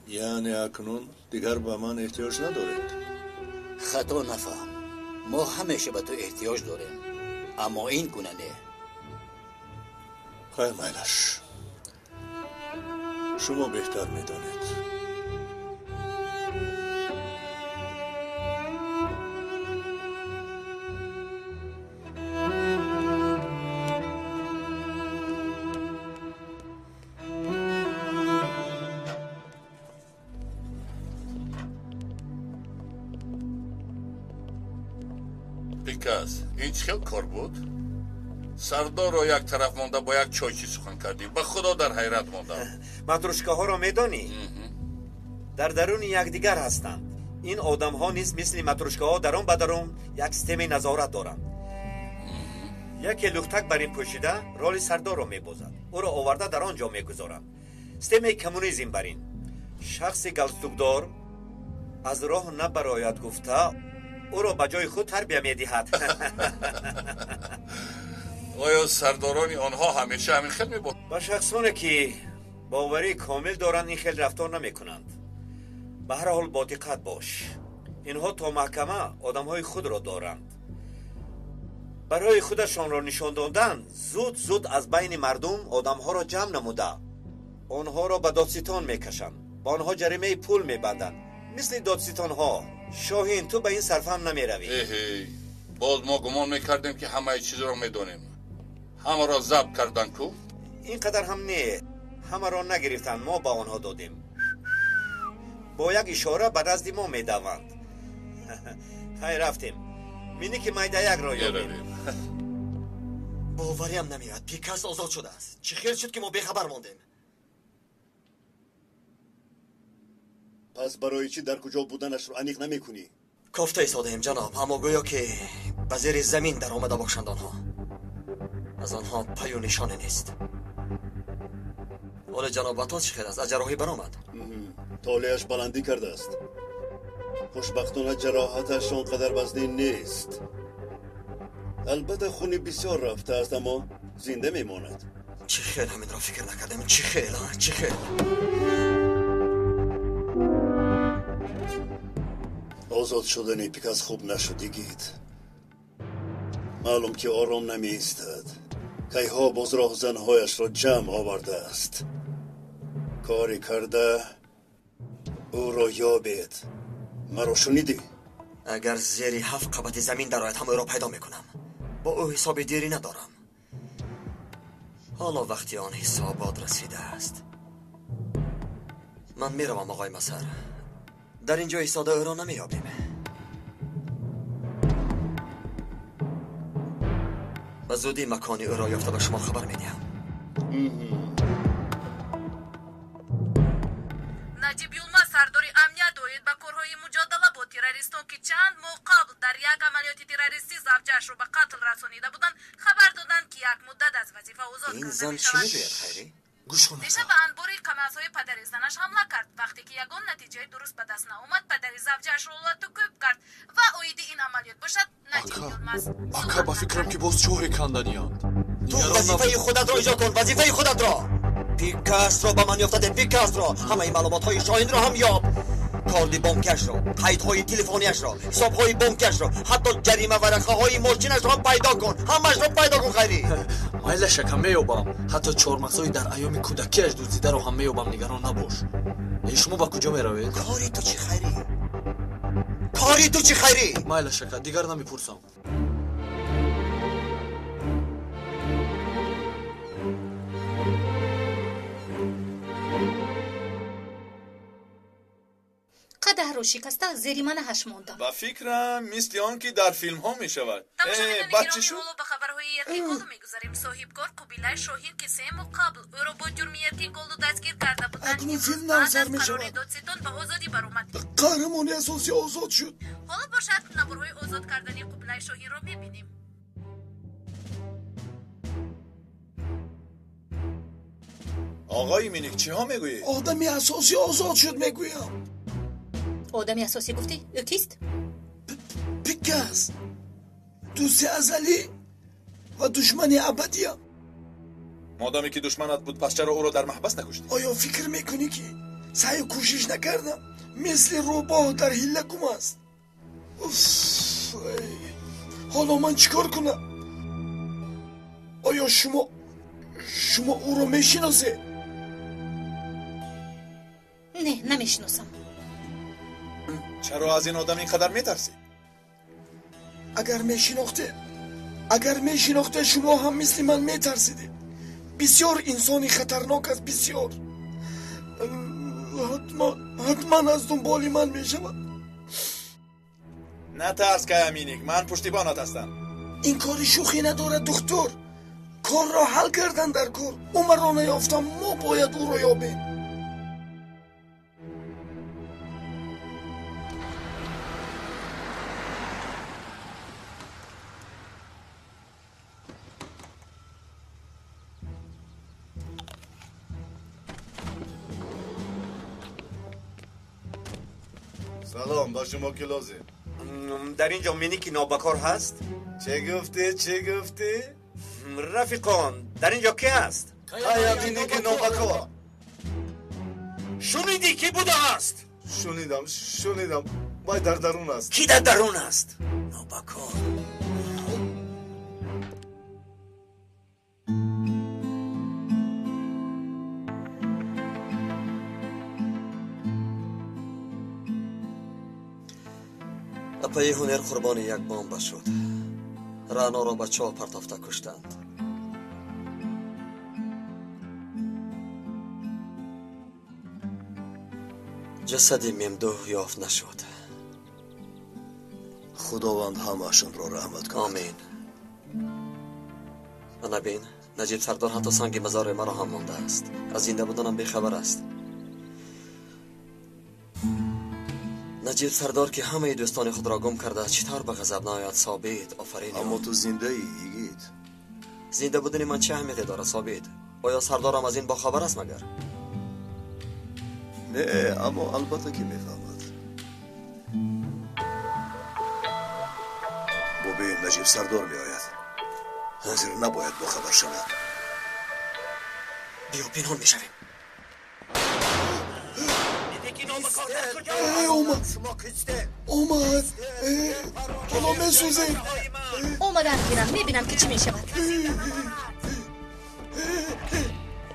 Яъне акнун дигар ба ман эҳтиёҷ надоред? Хато нафаҳм, мо ҳамеша ба ту эҳтиёҷ дорем, аммо ин гуна не. Хайр, майлаш, шумо беҳтар медонед. Пикас, ин чӣ хел кор буд? Сардорро як тараф монда бо як чойчӣ сухан кардӣ. Ба худо дар ҳайрат мондам. Матрушкаҳоро медонӣ? Дар даруни якдигар ҳастанд. Ин одамҳо низ мисли матрушкаҳо дарун ба дарун як системаи назорат доранд. Яке лухтак бар ин пӯшида роли сардорро мебозад. Ӯро оварда дар он ҷо мегузоранд. Системаи коммунизм бар ин. Шахси галстукдор аз роҳ набарояд гуфта, ӯро ба ҷои худ тарбия медиҳад. Оё сардорони онҳо ҳамеша ҳамин хел мебошанд? Ба шахсоне ки боварии комил доранд ин хел рафтор намекунанд. Ба ҳар ҳол бодиққат бош. Инҳо то маҳкама одамҳои худро доранд. Барои худашонро нишон додан зуд зуд аз байни мардум одамҳоро ҷамъ намуда онҳоро ба додситон мекашанд, ба онҳо ҷаримаи пул мебанданд, мисли додситонҳо. Шоҳин, ту ба ин сарфам намеравӣ. Эҳей, боз мо гумон мекардем ки ҳамаи чизро медонем. Ҳамаро забт карданд ку? Ин қадар ҳам не, ҳамаро нагирифтанд, мо ба онҳо додем. Бо як ишора ба назди мо медаванд. Хайр, рафтем. Миники майдаякро ёбем. Бовариам намеояд, Пикас озод шудааст. Чӣ хел шуд ки мо бехабар мондем? Пас барои чӣ дар куҷо буданашро аниқ намекунӣ? Кофта истодаем ҷаноб, аммо гӯё ки ба зери замин даромада бошанд онҳо. Аз онҳо паю нишоне нест. Оле ҷаноб, Батос чӣ хел аст? Аз ҷарроҳӣ баромад? Толеаш баландӣ кардааст. Хушбахтона ҷароҳаташ он қадар вазнин нест. Албатта хуни бисёр рафтааст, аммо зинда мемонад. Чӣ хел ҳаминро фикр накардем? Чӣ хел, чӣ хел? Озод шудани Пикас хуб нашуд, игит. Маълум ки ором намеистад. Кайҳо боз роҳзанҳояшро ҷамъ овардааст. Коре карда ӯро ёбед. Маро шунидӣ? Агар зери 7 қабати замин дарояд, ҳам ӯро пайдо мекунам. Бо ӯ ҳисоби дерӣ надорам. Ҳоло вақти он ҳисобот расидааст. Ман меравам, оғои Масар. Дар ин ҷо истода ӯро намеёбем. Ба зудӣ макони ӯро ёфта ба шумо хабар медиҳам. Наҷиб Юлмаз, сардори амният оид ба корҳои муҷодала бо террористон, ки чанд моҳ қабл дар як амалиёти террористӣ завҷаашро ба қатл расонида буданд, хабар доданд, ки як муддат аз вазифа озод Ин карда зан чӣ мешавад. мегӯяд, Хайрӣ? Диша ба анбори қамазҳои падари занаш ҳамла кард. Вақте ки ягон натиҷаи дуруст ба даст наомад, падари завҷаашро латукӯб кард ва оиди ин амалиёт бошад Наҷиб Юлмаз. Ака, ба фикрам ки боз чоҳе канданианд. Ту вазифаи худатро иҷро кун, вазифаи худатро. Пикасро ба ман ёфтаде, Пикасро. Ҳамаи маълумотҳои Шоҳинро ҳам ёб. Корди бонкиашро, қайдҳои телефониашро, ҳисобҳои бонкиашро, ҳатто ҷарима варақаҳои мошинашро ҳам пайдо кун. Ҳамаашро пайдо кун, Хайрӣ. Майлаш, ака, меёбам. Ҳатто чормағзҳои дар айёми кӯдакиаш дуздидаро ҳам меёбам, нигарон набош. Э, шумо ба куҷо меравед? Кори ту чӣ, Хайрӣ? Кори ту чӣ, Хайрӣ? Майлаш, ака, дигар намепурсам. Қадаҳро шикаста зери манаҳаш мондам. Ба фикрам, мисли он ки дар филмҳо мешавад. Тамошобинони Баъд чӣ гиромӣ, шуд? ҳоло ба хабарҳои Еркинголу мегузарем. Соҳибкор Қубилай Шоҳин, ки 3 моҳ қабл ӯро бо ҷурми Еркинголу дастгир карда буданд, Акнун имрӯз филм баъд навзар аз қарори мешавад. додситон ба озодӣ баромад. Қаҳрамони асосӣ озод шуд. Ҳоло бошад наворҳои озод кардани Қубилай Шоҳинро мебинем. Оғои Миник, чиҳо мегӯед? Одами асосӣ озод шуд, мегӯям. Одами асосӣ гуфтӣ? Ӯ кист? Пикас, дӯсти азалӣ ва душмани абадиям. Модоме ки душманат буд, пас чаро ӯро дар маҳбас накуштӣ? Оё фикр мекунӣ, ки саъю кӯшиш накардам? Мисли рӯбоҳ дар ҳилла гум аст. Уф, эй. Ҳоло ман чӣ кор кунам? Оё шумо ӯро мешиносед? Не, намешиносам. Чаро аз ин одам ин қадар метарсӣ? Агар мешинохтед, агар мешинохтед, шумо ҳам мисли ман метарсидед. Бисёр инсони хатарнок аст, бисёр. Ҳатман, ҳатман аз дунболи ман мешавад. Натарс, Кая Миник, ман пуштибонат ҳастам. Ин кори шӯхӣ надорад, духтур. Корро ҳал кардан дар кор. Ӯ маро наёфтам, мо бояд ӯро ёбем. Салом, ба шумо ки лозим? Дар ин ҷо миники нобакор ҳаст? Чӣ гуфтӣ, чӣ гуфтӣ? Рафиқон, дар ин ҷо ки ҳаст? Кая миники нобакор. Шунидӣ ки будааст? Шунидам, шунидам. Вай дар дарун аст. Ки дар дарун аст? Нобакор. Апаи ҳунер қурбони як бомба шуд. Раъноро ба чоҳ партофта куштанд. Ҷасади Мемдуҳ ёфт нашуд. Худованд ҳамаашонро раҳмат кунад. Омин. Ана бин, Наҷиб сардор ҳатто санги мазори маро ҳам мондааст. Аз зинда буданам бехабар аст. Наҷиб сардор ки ҳамаи дӯстони худро гум кардааст, чӣ тавр ба ғазаб наояд? Собит, офарин. Аммо ту зиндаӣ, йигит. Зинда будани ман чӣ аҳамияте дорад, Собит? Оё сардорам аз ин бохабар аст магар? Не, аммо албатта ки мефаҳмад. Бубин, Наҷиб сардор меояд. Ҳозир набояд бохабар шавад. Биё, пинҳон мешавем. Омад, омад. Ҳоло месӯзем. Омадан гирам, мебинам ки чӣ мешавад.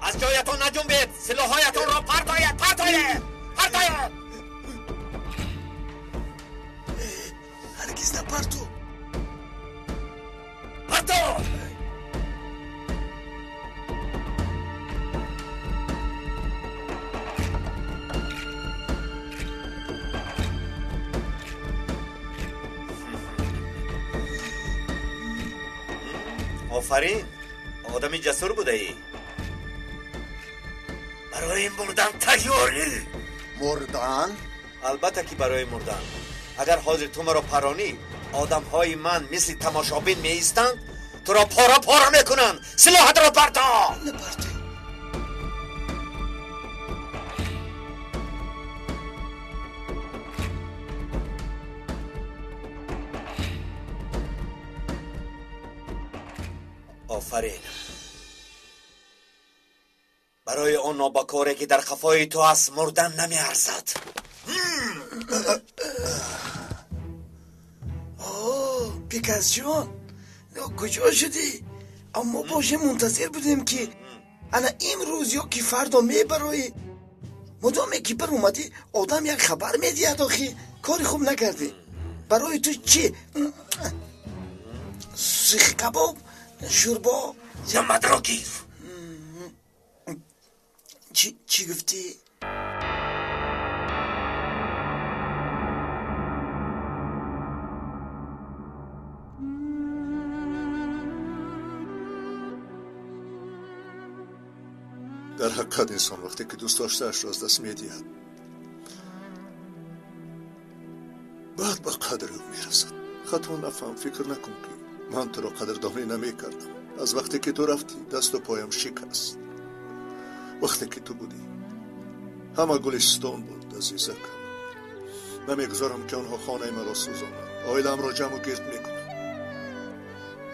Аз ҷоятон наҷунбед, силоҳҳоятонро партоед, партоед, партоед. Ҳаргиз напарту. Парто! Офарин, одами ҷасур будаӣ. Барои мурдан тайёрӣ? Мурдан? Албатта ки барои мурдан. Агар ҳозир ту маро паронӣ, одамҳои ман мисли тамошобин меистанд, туро пора пора мекунанд. Силоҳатро парто! Напарто. Офарин. Барои он нобакоре ки дар қафои ту аст, мурдан намеарзад. Пикасҷон, куҷо шудӣ? Аммо боше мунтазир будем ки ана имрӯз ё ки фардо мебароӣ. Мудоме ки баромадӣ, одам як хабар медиҳад. Охи, кори хуб накардӣ. Барои ту чӣ? Сихкабоб, шӯрбо? Ҷамъатро гир. Чӣ гуфтӣ? Дар ҳақиқат инсон вақте ки дӯст доштаашро аз даст медиҳад, баъд ба қадри ӯ мерасад. Хато нафаҳм, фикр накун ки ман туро қадрдонӣ намекардам. Аз вақте ки ту рафтӣ, дасту поям шикаст. Вақте ки ту будӣ, ҳама гулистон буд, азизакам. Намегузорам ки онҳо хонаи маро сӯзонанд. Оилаамро ҷамъу гирд мекунам.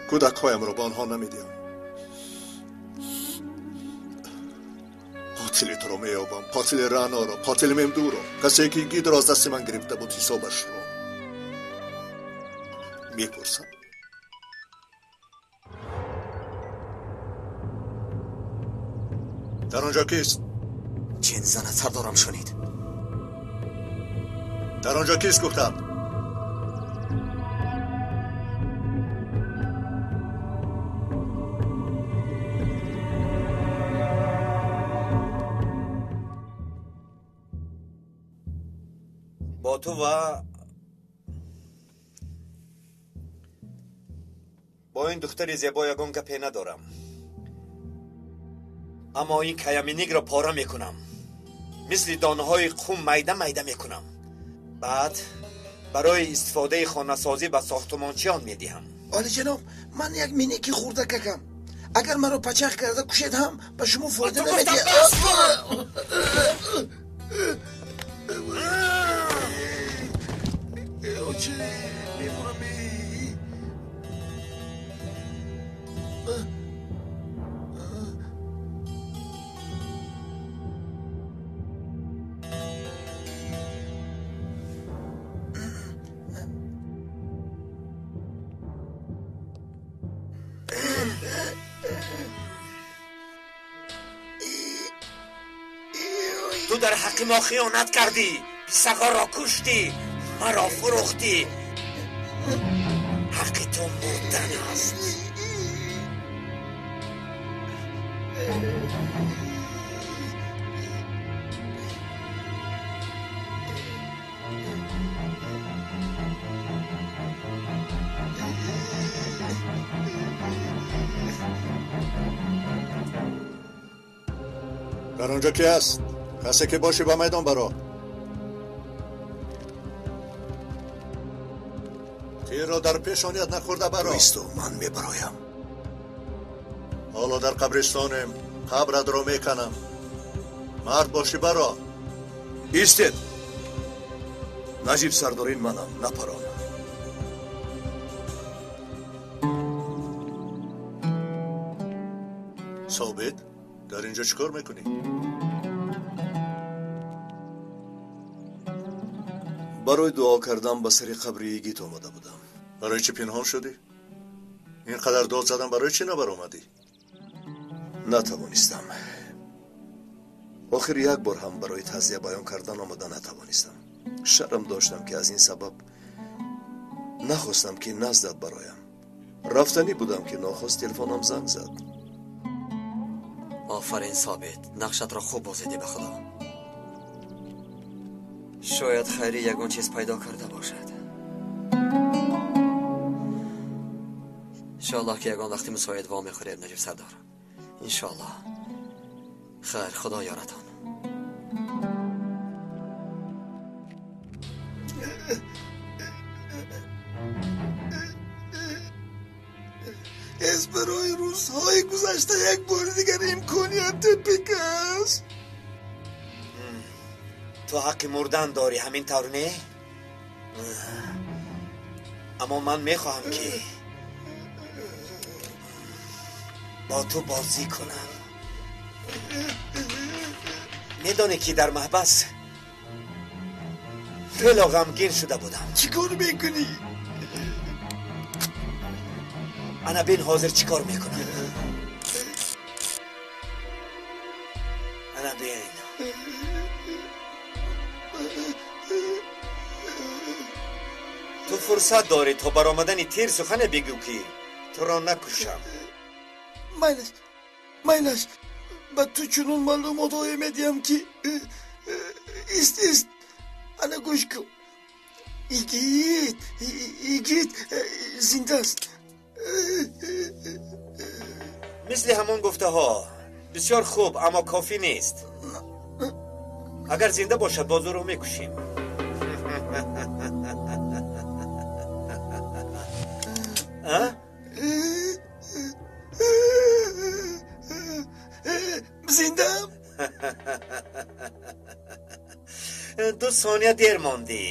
Кӯдакҳоямро ба онҳо намедиҳам. Қотили туро меёбам, қотили Раъноро, қотили Мемдуро, касе ки гидро аз дасти ман гирифта буд, ҳисобашро мепурсам. Дар он ҷо кист? Ҷин занад, сардорам шунид. Дар он ҷо кист гуфтам? Бо ту ва бо ин духтари зебо ягон гапе надорам, аммо ин каяминигро пора мекунам, мисли донаҳои қум майда майда мекунам. Баъд барои истифодаи хонасозӣ ба сохтумончиён медиҳам. Олиҷаноб, ман як миники хурдакакам. Агар маро пачақ карда кушед ҳам ба шумо фоида намедиҳад. Оче, мемурам. Ту дар ҳаққи мо хиёнат кардӣ, писаҳоро куштӣ, маро фурӯхтӣ. Ҳаққи ту мурдан аст. Дар он ҷо ки аст? Касе ки бошӣ ба майдон баро. Тирро дар пешоният нахӯрда баро. Исто, ман мебароям. Ҳоло дар қабристонем, қабратро меканам. Мард бошӣ баро. Истед! Наҷиб сардорин манам, напарон. Собит, дар ин ҷо чӣ кор мекунӣ? Барои дуо кардан ба сари қабри йигит омада будам. Барои чӣ пинҳон шудӣ? Ин қадар дод задам, барои чӣ набаромадӣ? Натавонистам. Охир як бор ҳам барои таъзия баён кардан омада натавонистам. Шарм доштам, ки аз ин сабаб нахостам, ки наздат бароям. Рафтанӣ будам, ки нохост телефонам занг зад. Офарин Собит, нақшатро хуб бозидӣ ба худо. Шояд Хайрӣ ягон чиз пайдо карда бошад. Иншоаллоҳ, ки ягон вақти мусоид во мехӯред, Наҷиб сардор. Иншоаллоҳ. Хайр, худо ёратон. Аз барои рӯзҳои гузашта як бори дигар имконият пикас. Ту ҳаққи мурдан дорӣ, ҳамин тавр не? Аммо ман мехоҳам, ки бо ту бозӣ кунам. Медонӣ, ки дар маҳбас хело ғамгин шуда будам. Чӣ кор мекунӣ? Ана бин, ҳозир чӣ кор мекунам. Ана бин. Ту фурсат дорӣ то баромадани тир сухане бигӯ, ки туро накушам. Майлаш, майлаш, ба ту чунон маълумотҳое медиҳам, ки ист, ист, ана гӯш кун. Игит, игит зинда аст. Мисли ҳамон гуфтаҳо. Бисёр хуб, аммо кофӣ нест. Агар зинда бошад, боз ӯро мекушем. Зиндаам? 2 сония дер мондӣ.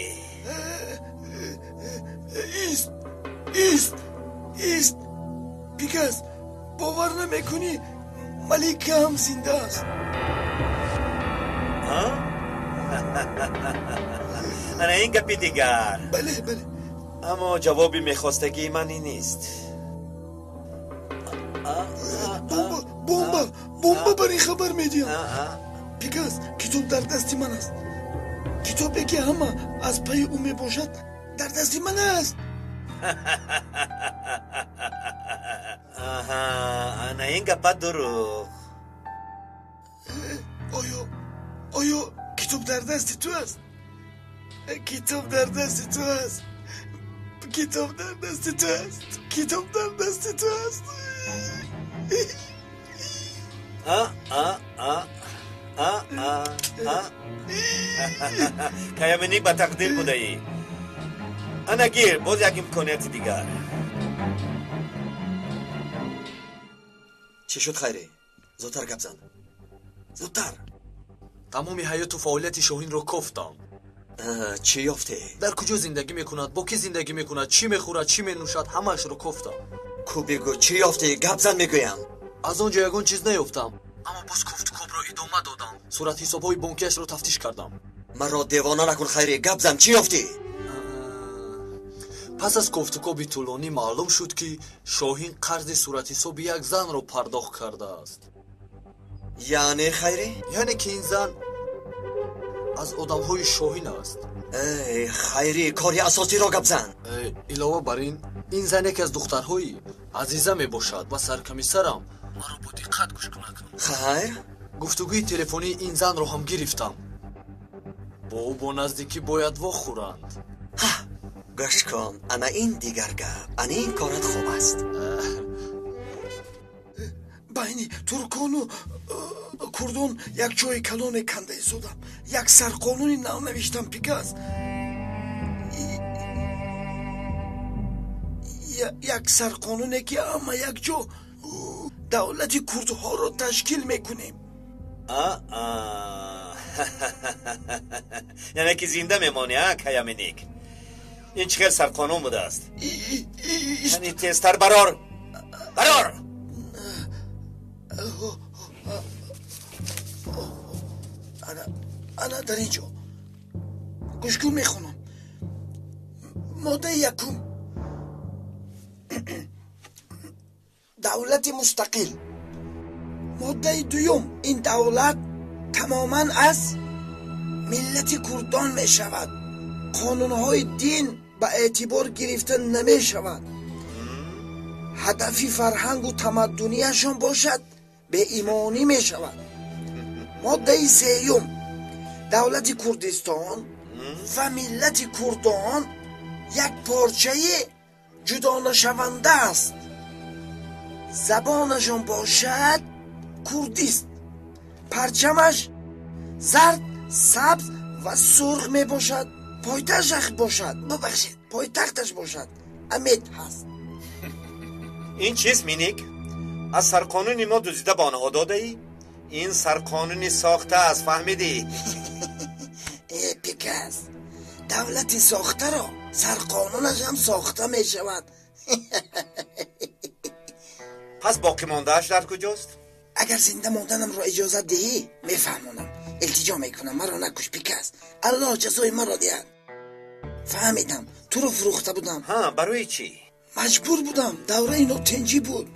Ист, ист, ист. Пикас, бовар намекунӣ, Малика ҳам зинда аст. Ана ин гапи дигар. Бале, бале. Аммо ҷавоби мехостагии ман ин нест. Бомба, бомба, бомба, бар ин хабар медиҳам. Пикас, китоб дар дасти ман аст. Китобе, ки ҳама аз пайи ӯ мебошад, дар дасти ман аст. Аҳа, ана ин гапа дурӯғ. Оё китоб дар дасти ту аст? Китоб дар дасти ту аст. Китоб дар дасти ту аст. Китоб дар дасти ту аст. А, а, а, а, а, а. Каяминӣ ба тақдир будаӣ. Ана гир, боз як имконияти дигар. Чӣ шуд, Хайрӣ? Зудтар гап зан, зудтар. Тамоми ҳаёту фаъолияти Шоҳинро кофтам. Чӣ ёфтӣ? Дар куҷо зиндагӣ мекунад, бо кӣ зиндагӣ мекунад, чӣ мехӯрад, чӣ менӯшад, ҳамаашро кофтам. Ку бигӯ, чӣ ёфтӣ? Гап зан мегӯям. Аз он ҷо ягон чиз наёфтам, аммо боз кофтукобро идома додам. Суратҳисобҳои бонкиашро тафтиш кардам. Маро девона накун, Хайрӣ, гап зан, чӣ ёфтӣ? Пас аз кофтукоби тӯлонӣ маълум шуд, ки Шоҳин қарзи суратҳисоби як занро пардохт кардааст. Яъне, Хайрӣ? Яъне ки ин зан аз одамҳои Шоҳин аст. Эй, Хайрӣ, кори асосиро гап зан. Илова бар ин, ин зан яке аз духтарҳои Азиза мебошад ва саркомиссарам маро бо диққат гӯш кунад. Хайр? Гуфтугӯи телефонии ин занро ҳам гирифтам. Бо ӯ бо наздикӣ бояд вохӯранд. Гӯш кун, ана ин дигар гап, ана ин корат хуб аст. Байни туркону курдон як ҷои калоне канда истодам. Як сарқонуни нав навиштам, Пикас. Як сарқонуне ки ҳама якҷо давлати курдҳоро ташкил мекунем. Яъне ки зинда мемонӣ, а, Каяминик? Ин чӣ хел сарқонун будааст? Яъне тезтар барор, барор. Ана дар ин ҷо гӯш кун, мехонам. Моддаи якум: давлати мустақил. Моддаи дуюм: ин давлат тамоман аз миллати курдон мешавад. Қонунҳои дин ба эътибор гирифта намешавад. Ҳадафи фарҳангу тамаддунияшон бошад, беимонӣ мешавад. Моддаи сеюм: давлати Курдистон ва миллати курдон як порчаи ҷудонашаванда аст. Забонашон бошад курдист. Парчамаш зард, сабз ва сурх мебошад. Пойтахташ бошад, бубахшед, пойтахташ бошад Амед ҳаст. Ин чист, Миник? Аз сарқонуни мо дуздида ба онҳо додаӣ? Ин сарқонуни сохта аст, фаҳмидӣ? Э, Пикас, давлати сохтаро сарқонунаш ҳам сохта мешавад. Пас боқимондааш дар куҷост? Агар зинда монданамро иҷозат диҳӣ, мефаҳмонам. Илтиҷо мекунам, маро накуш, Пикас. Аллоҳ ҷазои маро диҳад. Фаҳмидам, туро фурӯхта будам. Ҳа, барои чӣ? Маҷбур будам, давраи нотинҷӣ буд.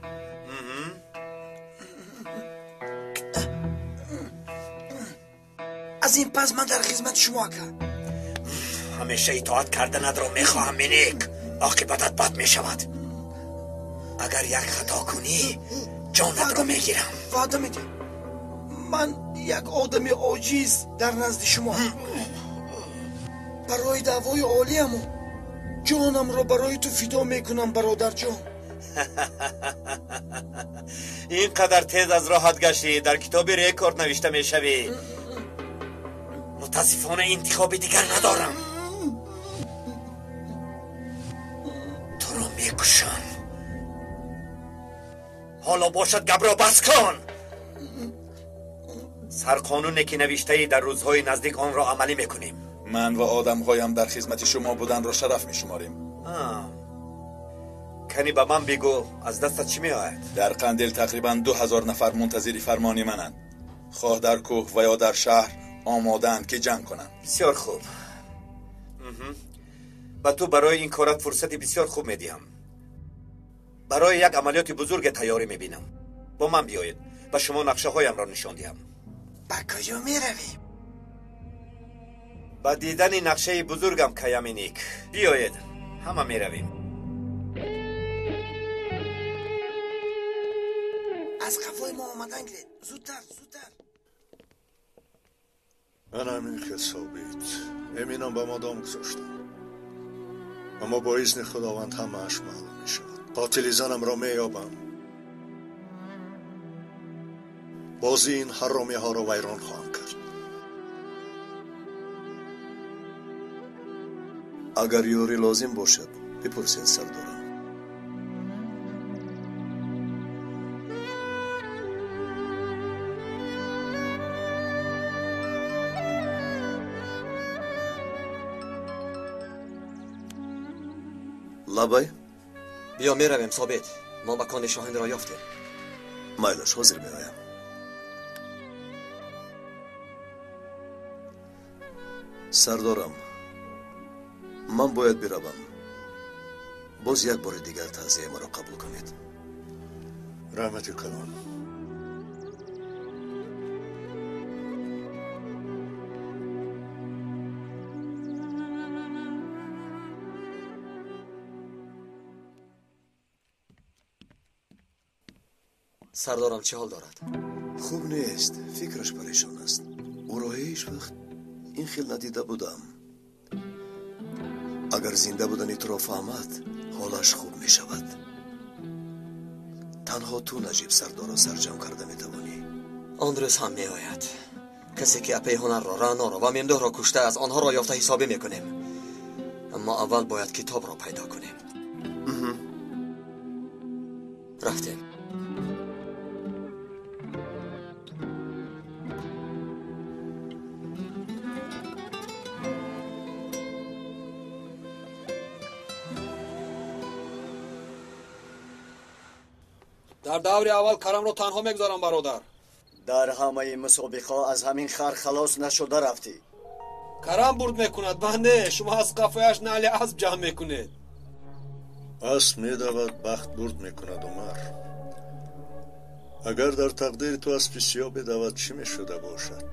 Аз ин пас ман дар хизмати шумо, ака. Ҳамеша итоат карданатро мехоҳам, Миник. Оқибатат бад мешавад. Агар як хато кунӣ, ҷонатро мегирам. Ваъда медиҳам. Ман як одами оҷиз дар назди шумо. Барои даъвои олияму ҷонамро барои ту фидо мекунам, бародарҷон. Ин қадар тез аз роҳат гаштӣ, дар китоби рекорд навишта мешавӣ. Мутаассифона интихоби дигар надорам. Туро мекушам. Ҳоло бошад гапро бас кун. Сарқонуне ки навиштаӣ, дар рӯзҳои наздик онро амалӣ мекунем. Ман ва одамҳоям дар хизмати шумо буданро шараф мешуморем. Кани ба ман бигӯ, аз дастат чӣ меояд? Дар Қандил тақрибан 2000 нафар мунтазири фармони мананд. Хоҳ дар кӯҳ ва ё дар шаҳр омодаанд ки ҷанг кунанд. Бисёр хуб. Ба ту барои ин корат фурсати бисёр хуб медиҳам. Барои як амалиёти бузурге тайёрӣ мебинам. Бо ман биёед, ба шумо нақшаҳоямро нишон диҳам. Ба куҷо меравем? Ба дидани нақшаи бузургам, Каяминик. Биёед, ҳама меравем. Аз қафои мо омадан гиред. Зудтар, зудтар. Ана ҳамин хел собит. Эминам ба мо дом гузоштам. Аммо бо изни Худованд ҳамааш маълум мешавад. Қотили занамро меёбам. Бозии ин ҳаромиҳоро вайрон хоҳам кард. Агар ёрӣ лозим бошад, бипурсед, сардорам. Лабай? Биё меравем, Собит. Мо макони Шоҳинро ёфтем. Майлаш, ҳозир меоям. Сардорам, ман бояд биравам. Боз як бори дигар таъзияи маро қабул кунед. Раҳмати калон. Сардорам чӣ ҳол дорад? Хуб нест, фикраш парешон аст. Ӯро ҳеҷ вақт ин хел надида будам. Агар зинда будани туро фаҳмад, ҳолаш хуб мешавад. Танҳо ту Наҷиб сардорро сарҷамъ карда метавонӣ. Он рӯз ҳам меояд. Касе ки апаи ҳунарро, Раъноро ва Мемдуҳро кушта аз онҳоро ёфта ҳисобӣ мекунем. Аммо аввал бояд китобро пайдо кунем. Рафтем. Дар даври аввал Карамро танҳо мегузорам, бародар. Дар ҳамаи мусобиқаҳо аз ҳамин хар халос нашуда рафтӣ. Карам бурд мекунад, ман не. Шумо аз қафояш наъли асб ҷамъ мекунед. Асб медавад, бахт бурд мекунад, Умар. Агар дар тақдири ту аспи сиёҳ бедавад, чӣ мешуда бошад?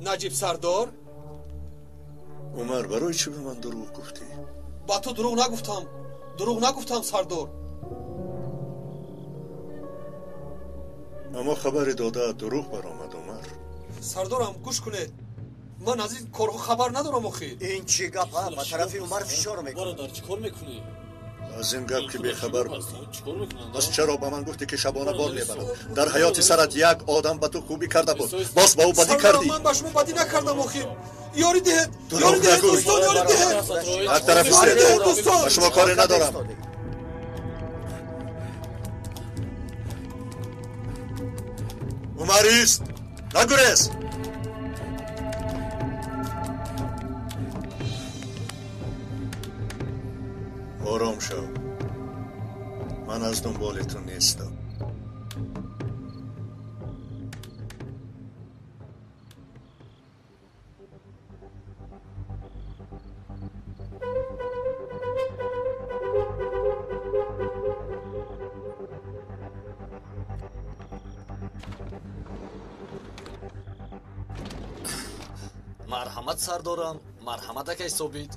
Наҷиб сардор? Умар, барои чӣ ба ман дурӯғ гуфтӣ? Ба ту дурӯғ нагуфтам, дурӯғ нагуфтам, сардор. Аммо хабари додаат дурӯғ баромад, Умар. Сардорам, гӯш кунед, ман аз ин корҳо хабар надорам охир. Ин чӣ гап? Ба тарафи Умар фишор мекунӣ. Бародар, чӣ кор мекунӣ? Аз ин гап ки бехабар будӣ, пас чаро ба ман гуфтӣ ки шабона бор мебарад? Дар ҳаёти сарат як одам ба ту хубӣ карда буд, боз ба ӯ бадӣ кардӣ. Ман ба шумо бадӣ накардам охир. Ёрӣ диҳед, ёрӣ диҳед, дӯстон, ёрӣ диҳед. Як тараф истед, ба шумо коре надорам. Умар ист, нагурез. Ором шав, ман аз дунболи ту нестам. Марҳамат, сардорам, марҳамат, акай Собит.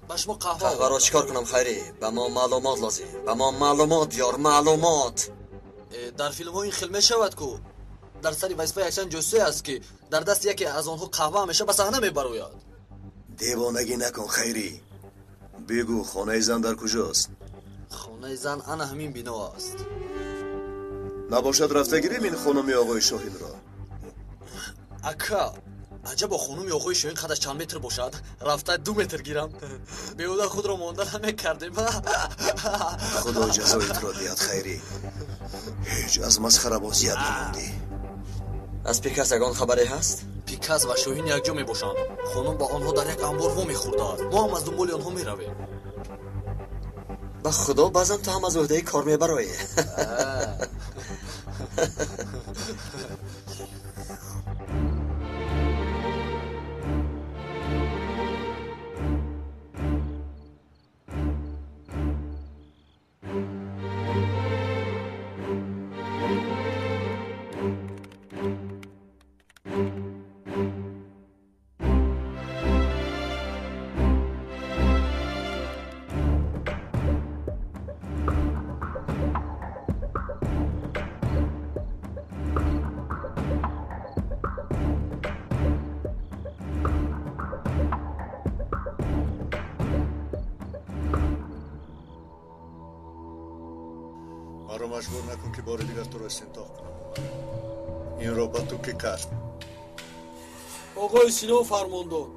Ба шумо қаҳва. Қаҳваро чӣ кор кунам, Хайрӣ? Ба мо маълумот лозим. Ба мо маълумот биёр, маълумот. Дар филмҳо ин хел мешавад ку. Дар сари вазифа якчанд ҷосусе аст ки дар дасти яке аз онҳо қаҳва ҳамеша ба саҳна мебарояд. Девонагӣ накун, Хайрӣ. Бигӯ, хонаи зан дар куҷост? Хонаи зан ана ҳамин бино аст. Набошад рафта гирем ин хонуми оғои Шоҳинро. Ака, аҷабо хонуми оғои Шоҳин қадаш чанд метр бошад? Рафта 2 метр гирам. Беҳуда худро монда намекардем. Худо ҷазои туро диҳад, Хайрӣ. Ҳеҷ аз масхарабозият намондӣ. Аз Пикас ягон хабаре ҳаст? Пикас ва Шоҳин якҷо мебошанд. Хонум ба онҳо дар як анбор вомехӯрдааст. Мо ҳам аз дунболи онҳо меравем. Ба худо, баъзан ту ҳам аз ӯҳдаи кор мебароӣ. Маро маҷбур накун ки бори дигар туро истинтоқ кунам. Инро ба ту кӣ кард? Оғои Сино фармондор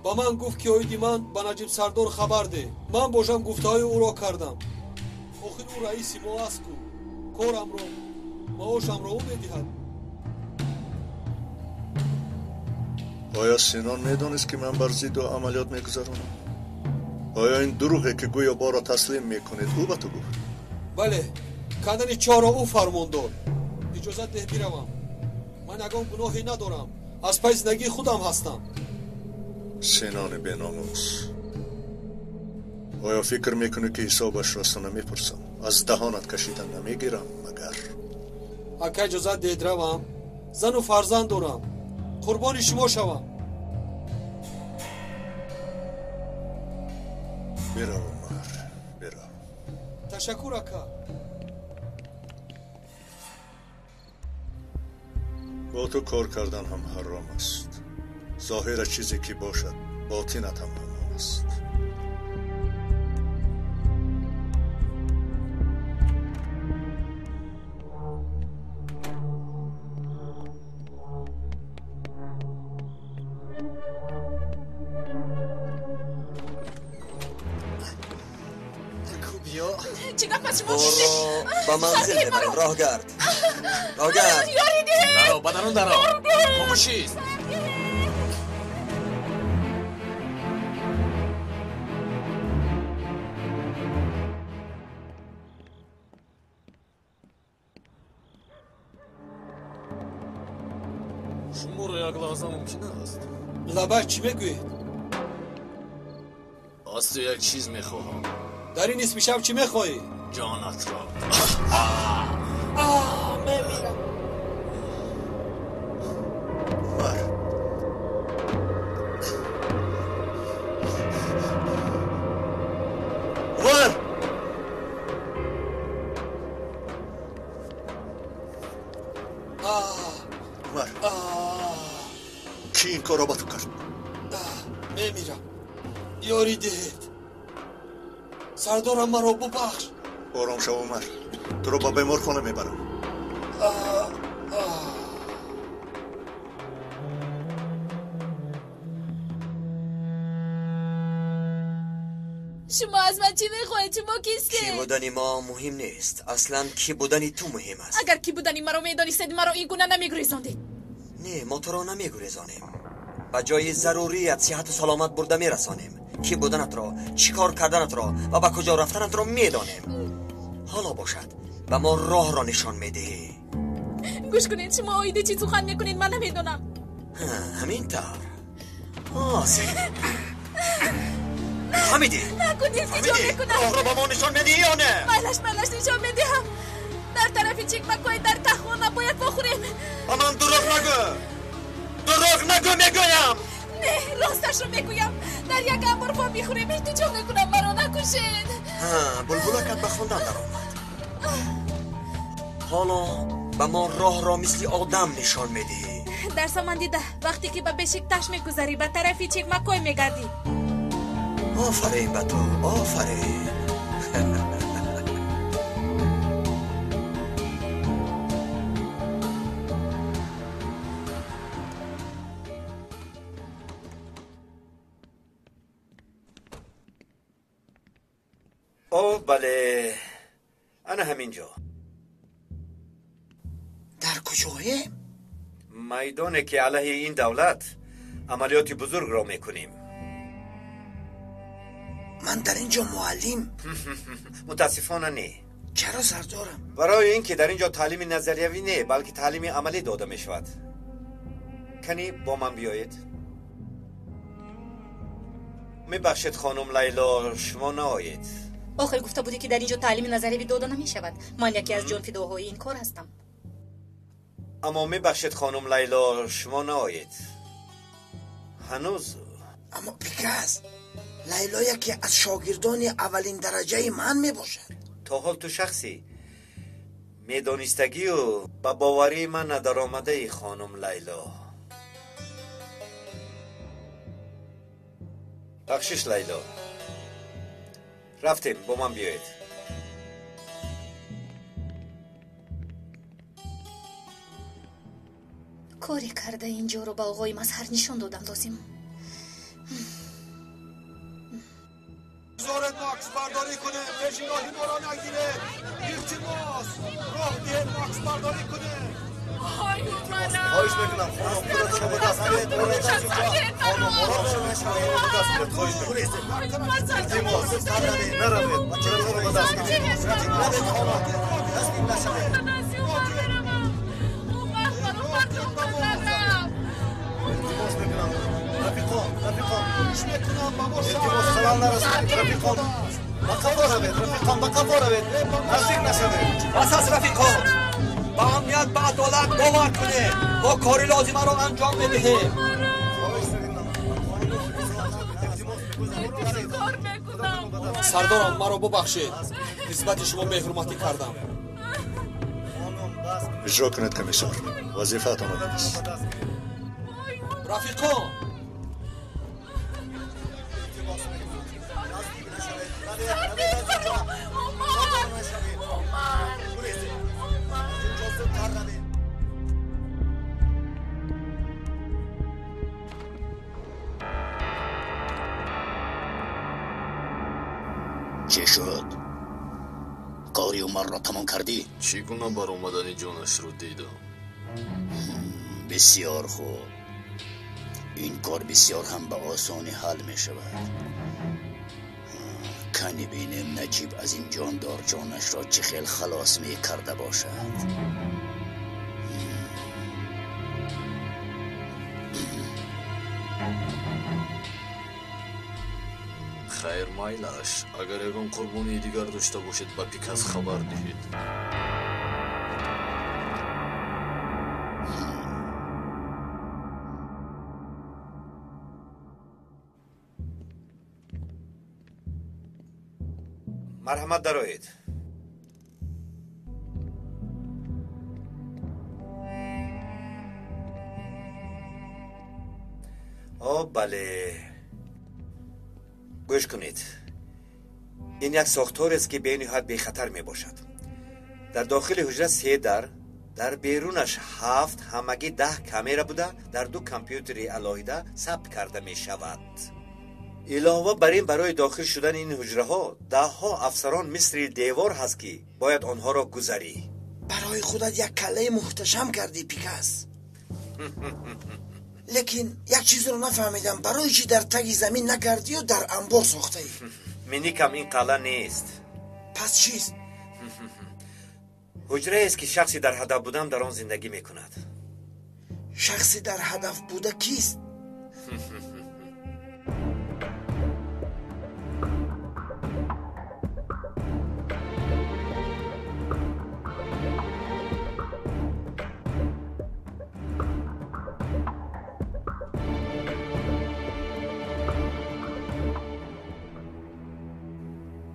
ба ман гуфт ки оиди ман ба Наҷиб сардор хабар деҳ. Ман бошам гуфтаҳои ӯро кардам. Охир ӯ раиси мо аст ку. Корамро, маошамро ӯ медиҳад. Оё Синон медонист, ки ман бар зидди ӯ амалиёт мегузаронам? Оё ин дурӯғе, ки гӯё боро таслим мекунед, ӯ ба ту гуфт? Бале, кандани чоҳро ӯ фармон дод. Иҷозат деҳ биравам. Ман ягон гуноҳе надорам. Аз пай зиндагии худам ҳастам. Синони беномус. Оё фикр мекунӣ, ки ҳисобашро аз ту намепурсам? Аз даҳонат кашида намегирам, магар? Ака, иҷозат диҳед равам. Зану фарзанд дорам. Қурбони шумо шавам. Бирав, Умар, бирав. Ташаккур, ака. Бо ту кор кардан ҳам ҳаром аст. Зоҳира чизе ки бошад, ботинат ҳам ҳамон аст. Чӣ гап аст шумо? Ба манзил мебарем. Роҳгард, роҳгард. Ёрӣ диҳед! Даро, ба дарун даро. Хомӯшист. Шуморо як лаҳза мумкин аст? Лабай, чӣ мегӯед? Аз ту як чиз мехоҳам. Дар ин нисфи шаб чӣ мехоҳӣ? Ҷонатро. Мемирам. Умар. Умар! Умар. Кӣ ин корро ба ту кард? Мемирам. Ёрӣ диҳед. Сардорам, маро бубахш. Ором шав, Умар. Туро ба беморхона мебарам. Шумо аз ман чӣ мехоҳед? Шумо кистед? Кӣ будани мо муҳим нест. Аслан кӣ будани ту муҳим аст. Агар кӣ будани маро медонистед, маро ин гуна намегурезондед. Не, мо туро намегурезонем. Ба ҷои зарурият сиҳату саломат бурда мерасонем. Кӣ буданатро, чӣ кор карданатро ва ба куҷо рафтанатро медонем. Ҳоло бошад, ба мо роҳро нишон медиҳӣ. Гӯш кунед, шумо оиди чӣ сухан мекунед, ман намедонам. Ҳамин тавр. Фаҳмидӣ? Накун, илтиҷо мекунам. Роҳро ба мо нишон медиҳӣ ё не? Майлаш, майлаш, нишон медиҳам. Дар тарафи Чикмакой дар тахона бояд бохӯрем. Ба ман дурӯғ нагӯ! Дурӯғ нагӯ, мегӯям! Не, росташро мегӯям. Дар як амбор во мехӯрем. Илтиҷо мекунам, маро накушед. Булбулакат ба хондан даромад. Ҳоло ба мо роҳро мисли одам нишон медиҳӣ. Дар Самандида вақте ки ба Бешикташ мегузарӣ, ба тарафи Чикмакой мегардӣ. Офарин ба ту, офарин. О, бале, ана ҳамин ҷо. Дар куҷоем? Майдоне, ки алайҳи ин давлат амалиёти бузургро мекунем. Ман дар ин ҷо муаллим? Мутаассифона не. Чаро, сардорам? Барои ин ки дар ин ҷо таълими назариявӣ не, балки таълими амалӣ дода мешавад. Кани бо ман биёед. Мебахшед, хонум Лайло, шумо наоед. Охир гуфта будӣ, ки дар ин ҷо таълими назариявӣ дода намешавад. Ман яке аз ҷонфидоҳои ин кор ҳастам. Аммо мебахшед, хонум Лайло, шумо наоед. Ҳанӯз. Аммо Пикас, Лайло яке аз шогирдони аввалин дараҷаи ман мебошад. То ҳол ту шахси медонистагию ба боварии ман надаромадаи, хонум Лайло. Бахшиш, Лайло. Рафтем, бо ман биёед. Коре карда ин ҷоро ба оғои Мазҳар нишон додам лозим. Гузоред мо аксбардорӣ кунем, пеши роҳи моро нагиред. Илтимос, роҳ диҳед мо аксбардорӣ кунем. Хоҳиш мекунам, хонум, худатонро ба даст гиред. Хонум, ором шавед, худатонро ба даст гиред. Хоҳиш мекунам. Илтимос, наравед, худатонро ба даст гиред. Наравед, хонум, таслим нашавед. Илтимос мекунам, рафиқон, рафиқон. Илтимос, халал нарасонед, рафиқон. Ба қафо равед, рафиқон, ба қафо равед. Наздик нашавед. Бас аст, рафиқон. Ба амният, ба адолат бовар кунед. Мо кори лозимаро анҷом медиҳем. Сардорам, маро бубахшед, нисбати шумо беҳурматӣ кардам. Иҷро кунед, комиссар, вазифаатон ин аст. Рафиқон! Чӣ шуд? Кори Умарро тамом кардӣ? Чӣ гуна баромадани ҷонашро дидам? Бисёр хуб. Ин кор бисёр ҳам ба осонӣ ҳал мешавад. Кани бинем, Наҷиб аз ин ҷондор ҷонашро чӣ хел халос мекарда бошад. Хайр, майлаш. Агар ягон қурбонии дигар дошта бошед, ба Пикас хабар диҳед. Марҳамат, дароед. О, бале, гӯш кунед, ин як сохторест, ки бениҳоят бехатар мебошад. Дар дохили ҳуҷра се дар, дар берунаш ҳафт, ҳамагӣ 10 камера буда, дар ду компютери алоҳида сабт карда мешавад. Илова бар ин, барои дохил шудани ин ҳуҷраҳо даҳҳо афсарон мисли девор ҳаст, ки бояд онҳоро гузарӣ. Барои худат як каллаи муҳташам кардӣ, Пикас. Лекин як чизро нафаҳмидам, барои чӣ дар таги замин накардию дар амбор сохтаӣ? Миникам, ин қалъа нест. Пас чист? Ҳуҷраест, ки шахси дар ҳадаф будам дар он зиндагӣ мекунад. Шахси дар ҳадаф буда кист?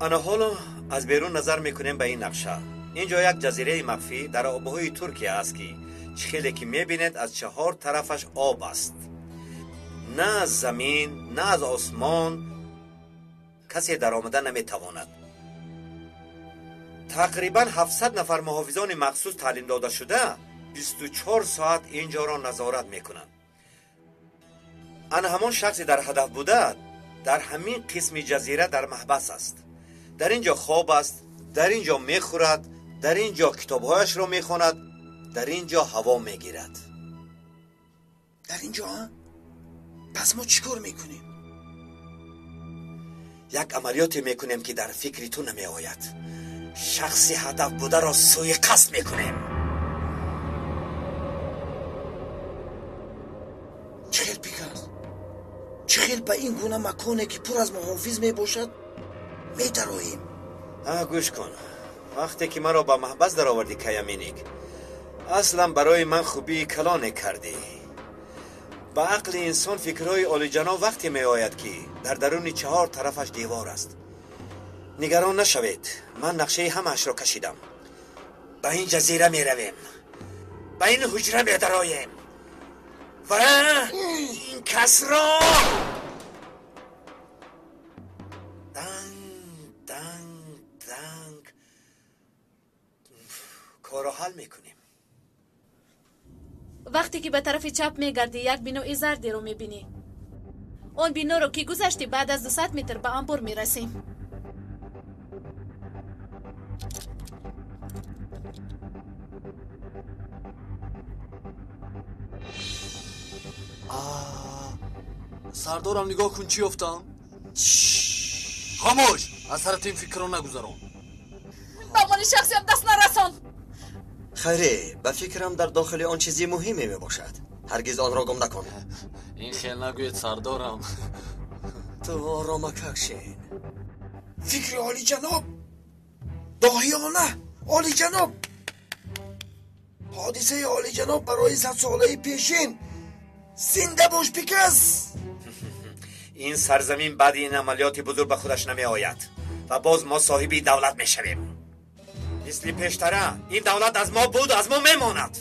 Ана ҳоло аз берун назар мекунем ба ин нақша. Ин ҷо як ҷазираи махфӣ дар обҳои Туркия аст, ки чӣ хеле ки мебинед, аз чаҳор тарафаш об аст. На аз замин, на аз осмон касе даромада наметавонад. Тақрибан 700 нафар муҳофизони махсус таълим дода шуда 24 соат ин ҷоро назорат мекунанд. Ана ҳамон шахсе дар ҳадаф буда дар ҳамин қисми ҷазира дар маҳбас аст. Дар ин ҷо хоб аст, дар ин ҷо мехӯрад, дар ин ҷо китобҳояшро мехонад, дар ин ҷо ҳаво мегирад. Дар ин ҷо? Пас мо чӣ кор мекунем? Як амалиёте мекунем, ки дар фикри ту намеояд. Шахси ҳадаф бударо суиқасд мекунем. Чӣ хел, Пикас? Чӣ хел ба ин гуна маконе, ки пур аз муҳофиз мебошад, медароем? Гӯш кун, вақте ки маро ба маҳбас даровардӣ, Каяминик, аслан барои ман хубии калоне кардӣ. Ба ақли инсон фикрҳои олиҷаноб вақте меояд, ки дар даруни чаҳор тарафаш девор аст. Нигарон нашавед, ман нақшаи ҳамаашро кашидам. Ба ин ҷазира меравем, ба ин ҳуҷра медароем ва ин касро данг данг данг корро ҳал мекунем. Вақте ки ба тарафи чап мегардӣ, як бинои зардеро мебинӣ. Он биноро ки гузаштӣ, баъд аз 200 метр ба амбор мерасем. Сардорам, нигоҳ кун, чӣ ёфтам? Хомӯш, аз сарат ин фикрро нагузарон. Ба моли шахсиям даст нарасон. Хайре, ба фикрам дар дохили он чизи муҳиме мебошад. Ҳаргиз онро гум накун. Ин хел нагӯед, сардорам. Ту оромакак шин. Фикри олиҷаноб, доҳиёна, олиҷаноб. Ҳодисаи олиҷаноб барои садсолаи пешин. Зинда бош, Пикас! Ин сарзамин баъди ин амалиёти бузург ба худаш намеояд ва боз мо соҳиби давлат мешавем. Мисли пештара ин давлат аз мо буд, аз мо мемонад.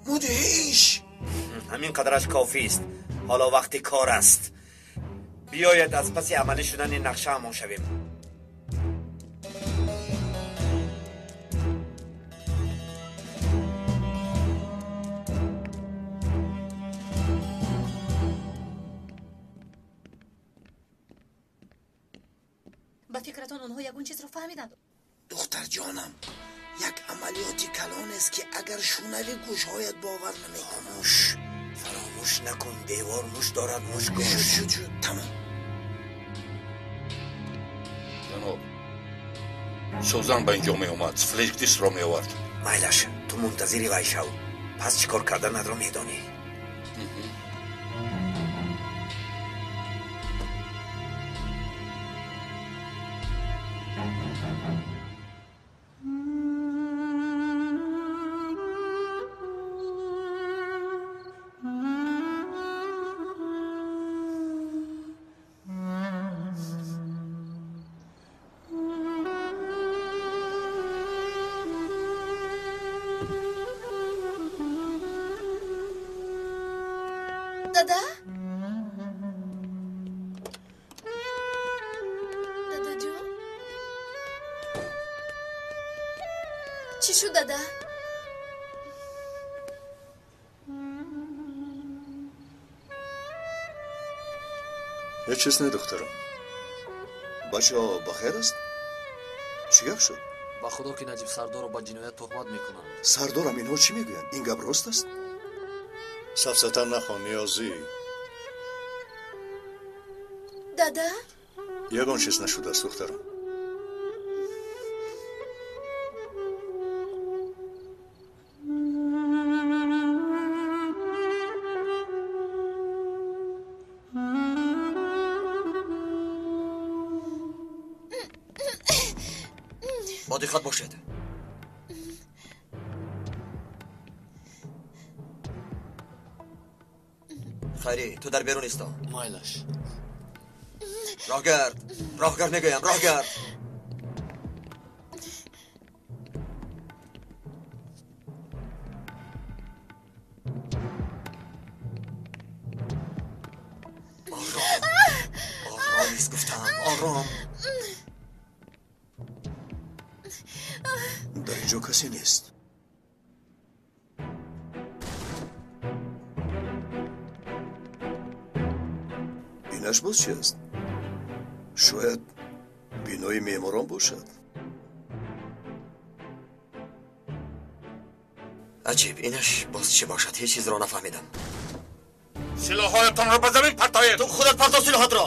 Мудҳиш! Ҳамин қадараш кофист. Ҳоло вақти кор аст. Биёед аз паси амалӣ шудани нақшаамон шавем. Ба фикратон онҳо ягон чизро фаҳмиданд? Духтарҷонам, як амалиёти калонест, ки агар шунави, гӯшҳоят бовар намекунад. Хомӯш, фаромӯш накун, девор муш дорад, муш гӯш. Шуд, шуд, шуд, тамом. Ҷаноб, Сӯзан ба инҷо меомад, флешдискро меовард. Майлаш, ту мунтазири вай шав. Пас чӣ кор карданатро медонӣ. Дада? Дадаҷон? Чӣ шуд, дада? Ҳеҷ чиз не, духтарам. Бачаҳо ба хер аст? Чӣ гап шуд? Ба худо ки Наҷиб сардорро ба ҷиноят туҳмат мекунанд. Сардорам, инҳо чӣ мегӯянд? Ин гап рост аст? Сафсата нахон, Ниёзӣ. Дада? Ягон чиз нашудааст, духтарам. Бо диққат бошед. Хайри, ту дар берун исто. Майлаш. Роҳгард, роҳгард мегӯям, роҳгард. Ором, ором ист гуфтам, ором. Дар инҷо касе нест. Инаш боз чи аст? Шояд бинои меъморон бошад. Аҷиб, инаш боз чӣ бошад? Ҳеҷ чизро нафаҳмидам. Силоҳҳоятонро ба замин партоед. Ту худат парто силоҳатро.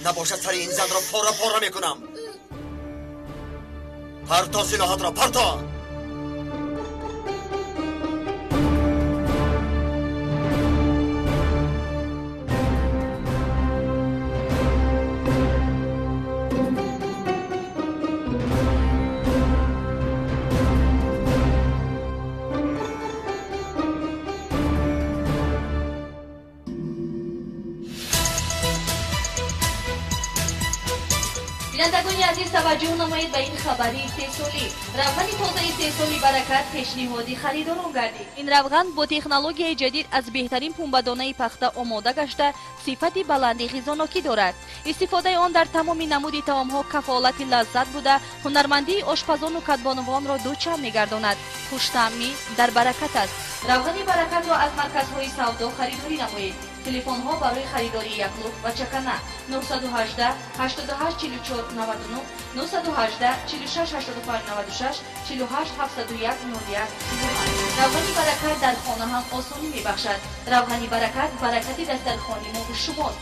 Набошад сари ин занро пора пора мекунам. Парто силоҳатро, парто! Бинандагони азиз, таваҷҷӯҳ намоед ба ин хабари истеҳсолӣ. Равғани тозаи истеҳсоли Баракат пешниҳоди харидорон гардид. Ин равған бо технологияи ҷадид аз беҳтарин пунбадонаи пахта омода гашта, сифати баланди ғизонокӣ дорад. Истифодаи он дар тамоми намуди таомҳо кафолати лаззат буда, ҳунармандии ошпазону кадбонувонро дучанд мегардонад. Хуштаъмӣ дар Баракат аст. Равғани Баракатро аз марказҳои савдо харидорӣ намоед. Телефонҳо барои харидории яклух ва чакана 918 88 44 99, 918 46 85 96, 48 701 01 38. Равғани Баракат дар хона ҳам осонӣ мебахшад. Равғани Баракат баракати дастархони мо шумост.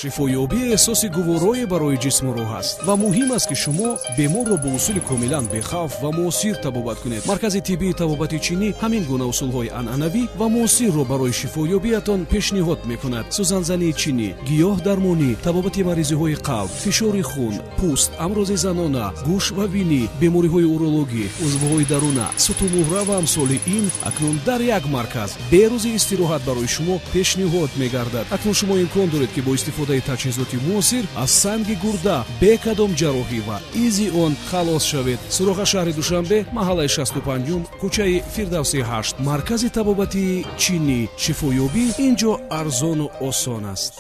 Шифоёбӣ эҳсоси гуворое барои ҷисму рӯҳ аст ва муҳим аст, ки шумо беморро бо усули комилан бехавф ва муосир табобат кунед. Маркази тиббии табобати чинӣ ҳамин гуна усулҳои анъанавӣ ва муосирро барои шифоёбиятон пешниҳод мекунад. Сӯзанзании чинӣ, гиёҳ дармонӣ, табобати маризиҳои қалб, фишори хун, пӯст, амрози занона, гӯш ва бинӣ, бемориҳои урологӣ, узвҳои даруна, сутумуҳра ва амсоли ин акнун дар як марказ бе рӯзи истироҳат барои шумо пешниҳод мегардад. Акнун шумо имкон доред, ки бо истифодаи таҷҳизоти муосир аз санги гурда бе кадом ҷарроҳӣ ва изи он халос шавед. Суроға: шаҳри Душанбе, маҳаллаи 65-ум, кӯчаи Фирдавси 8, маркази табобатии чинӣ. Шифоёбӣ ин ҷо арзону осон аст.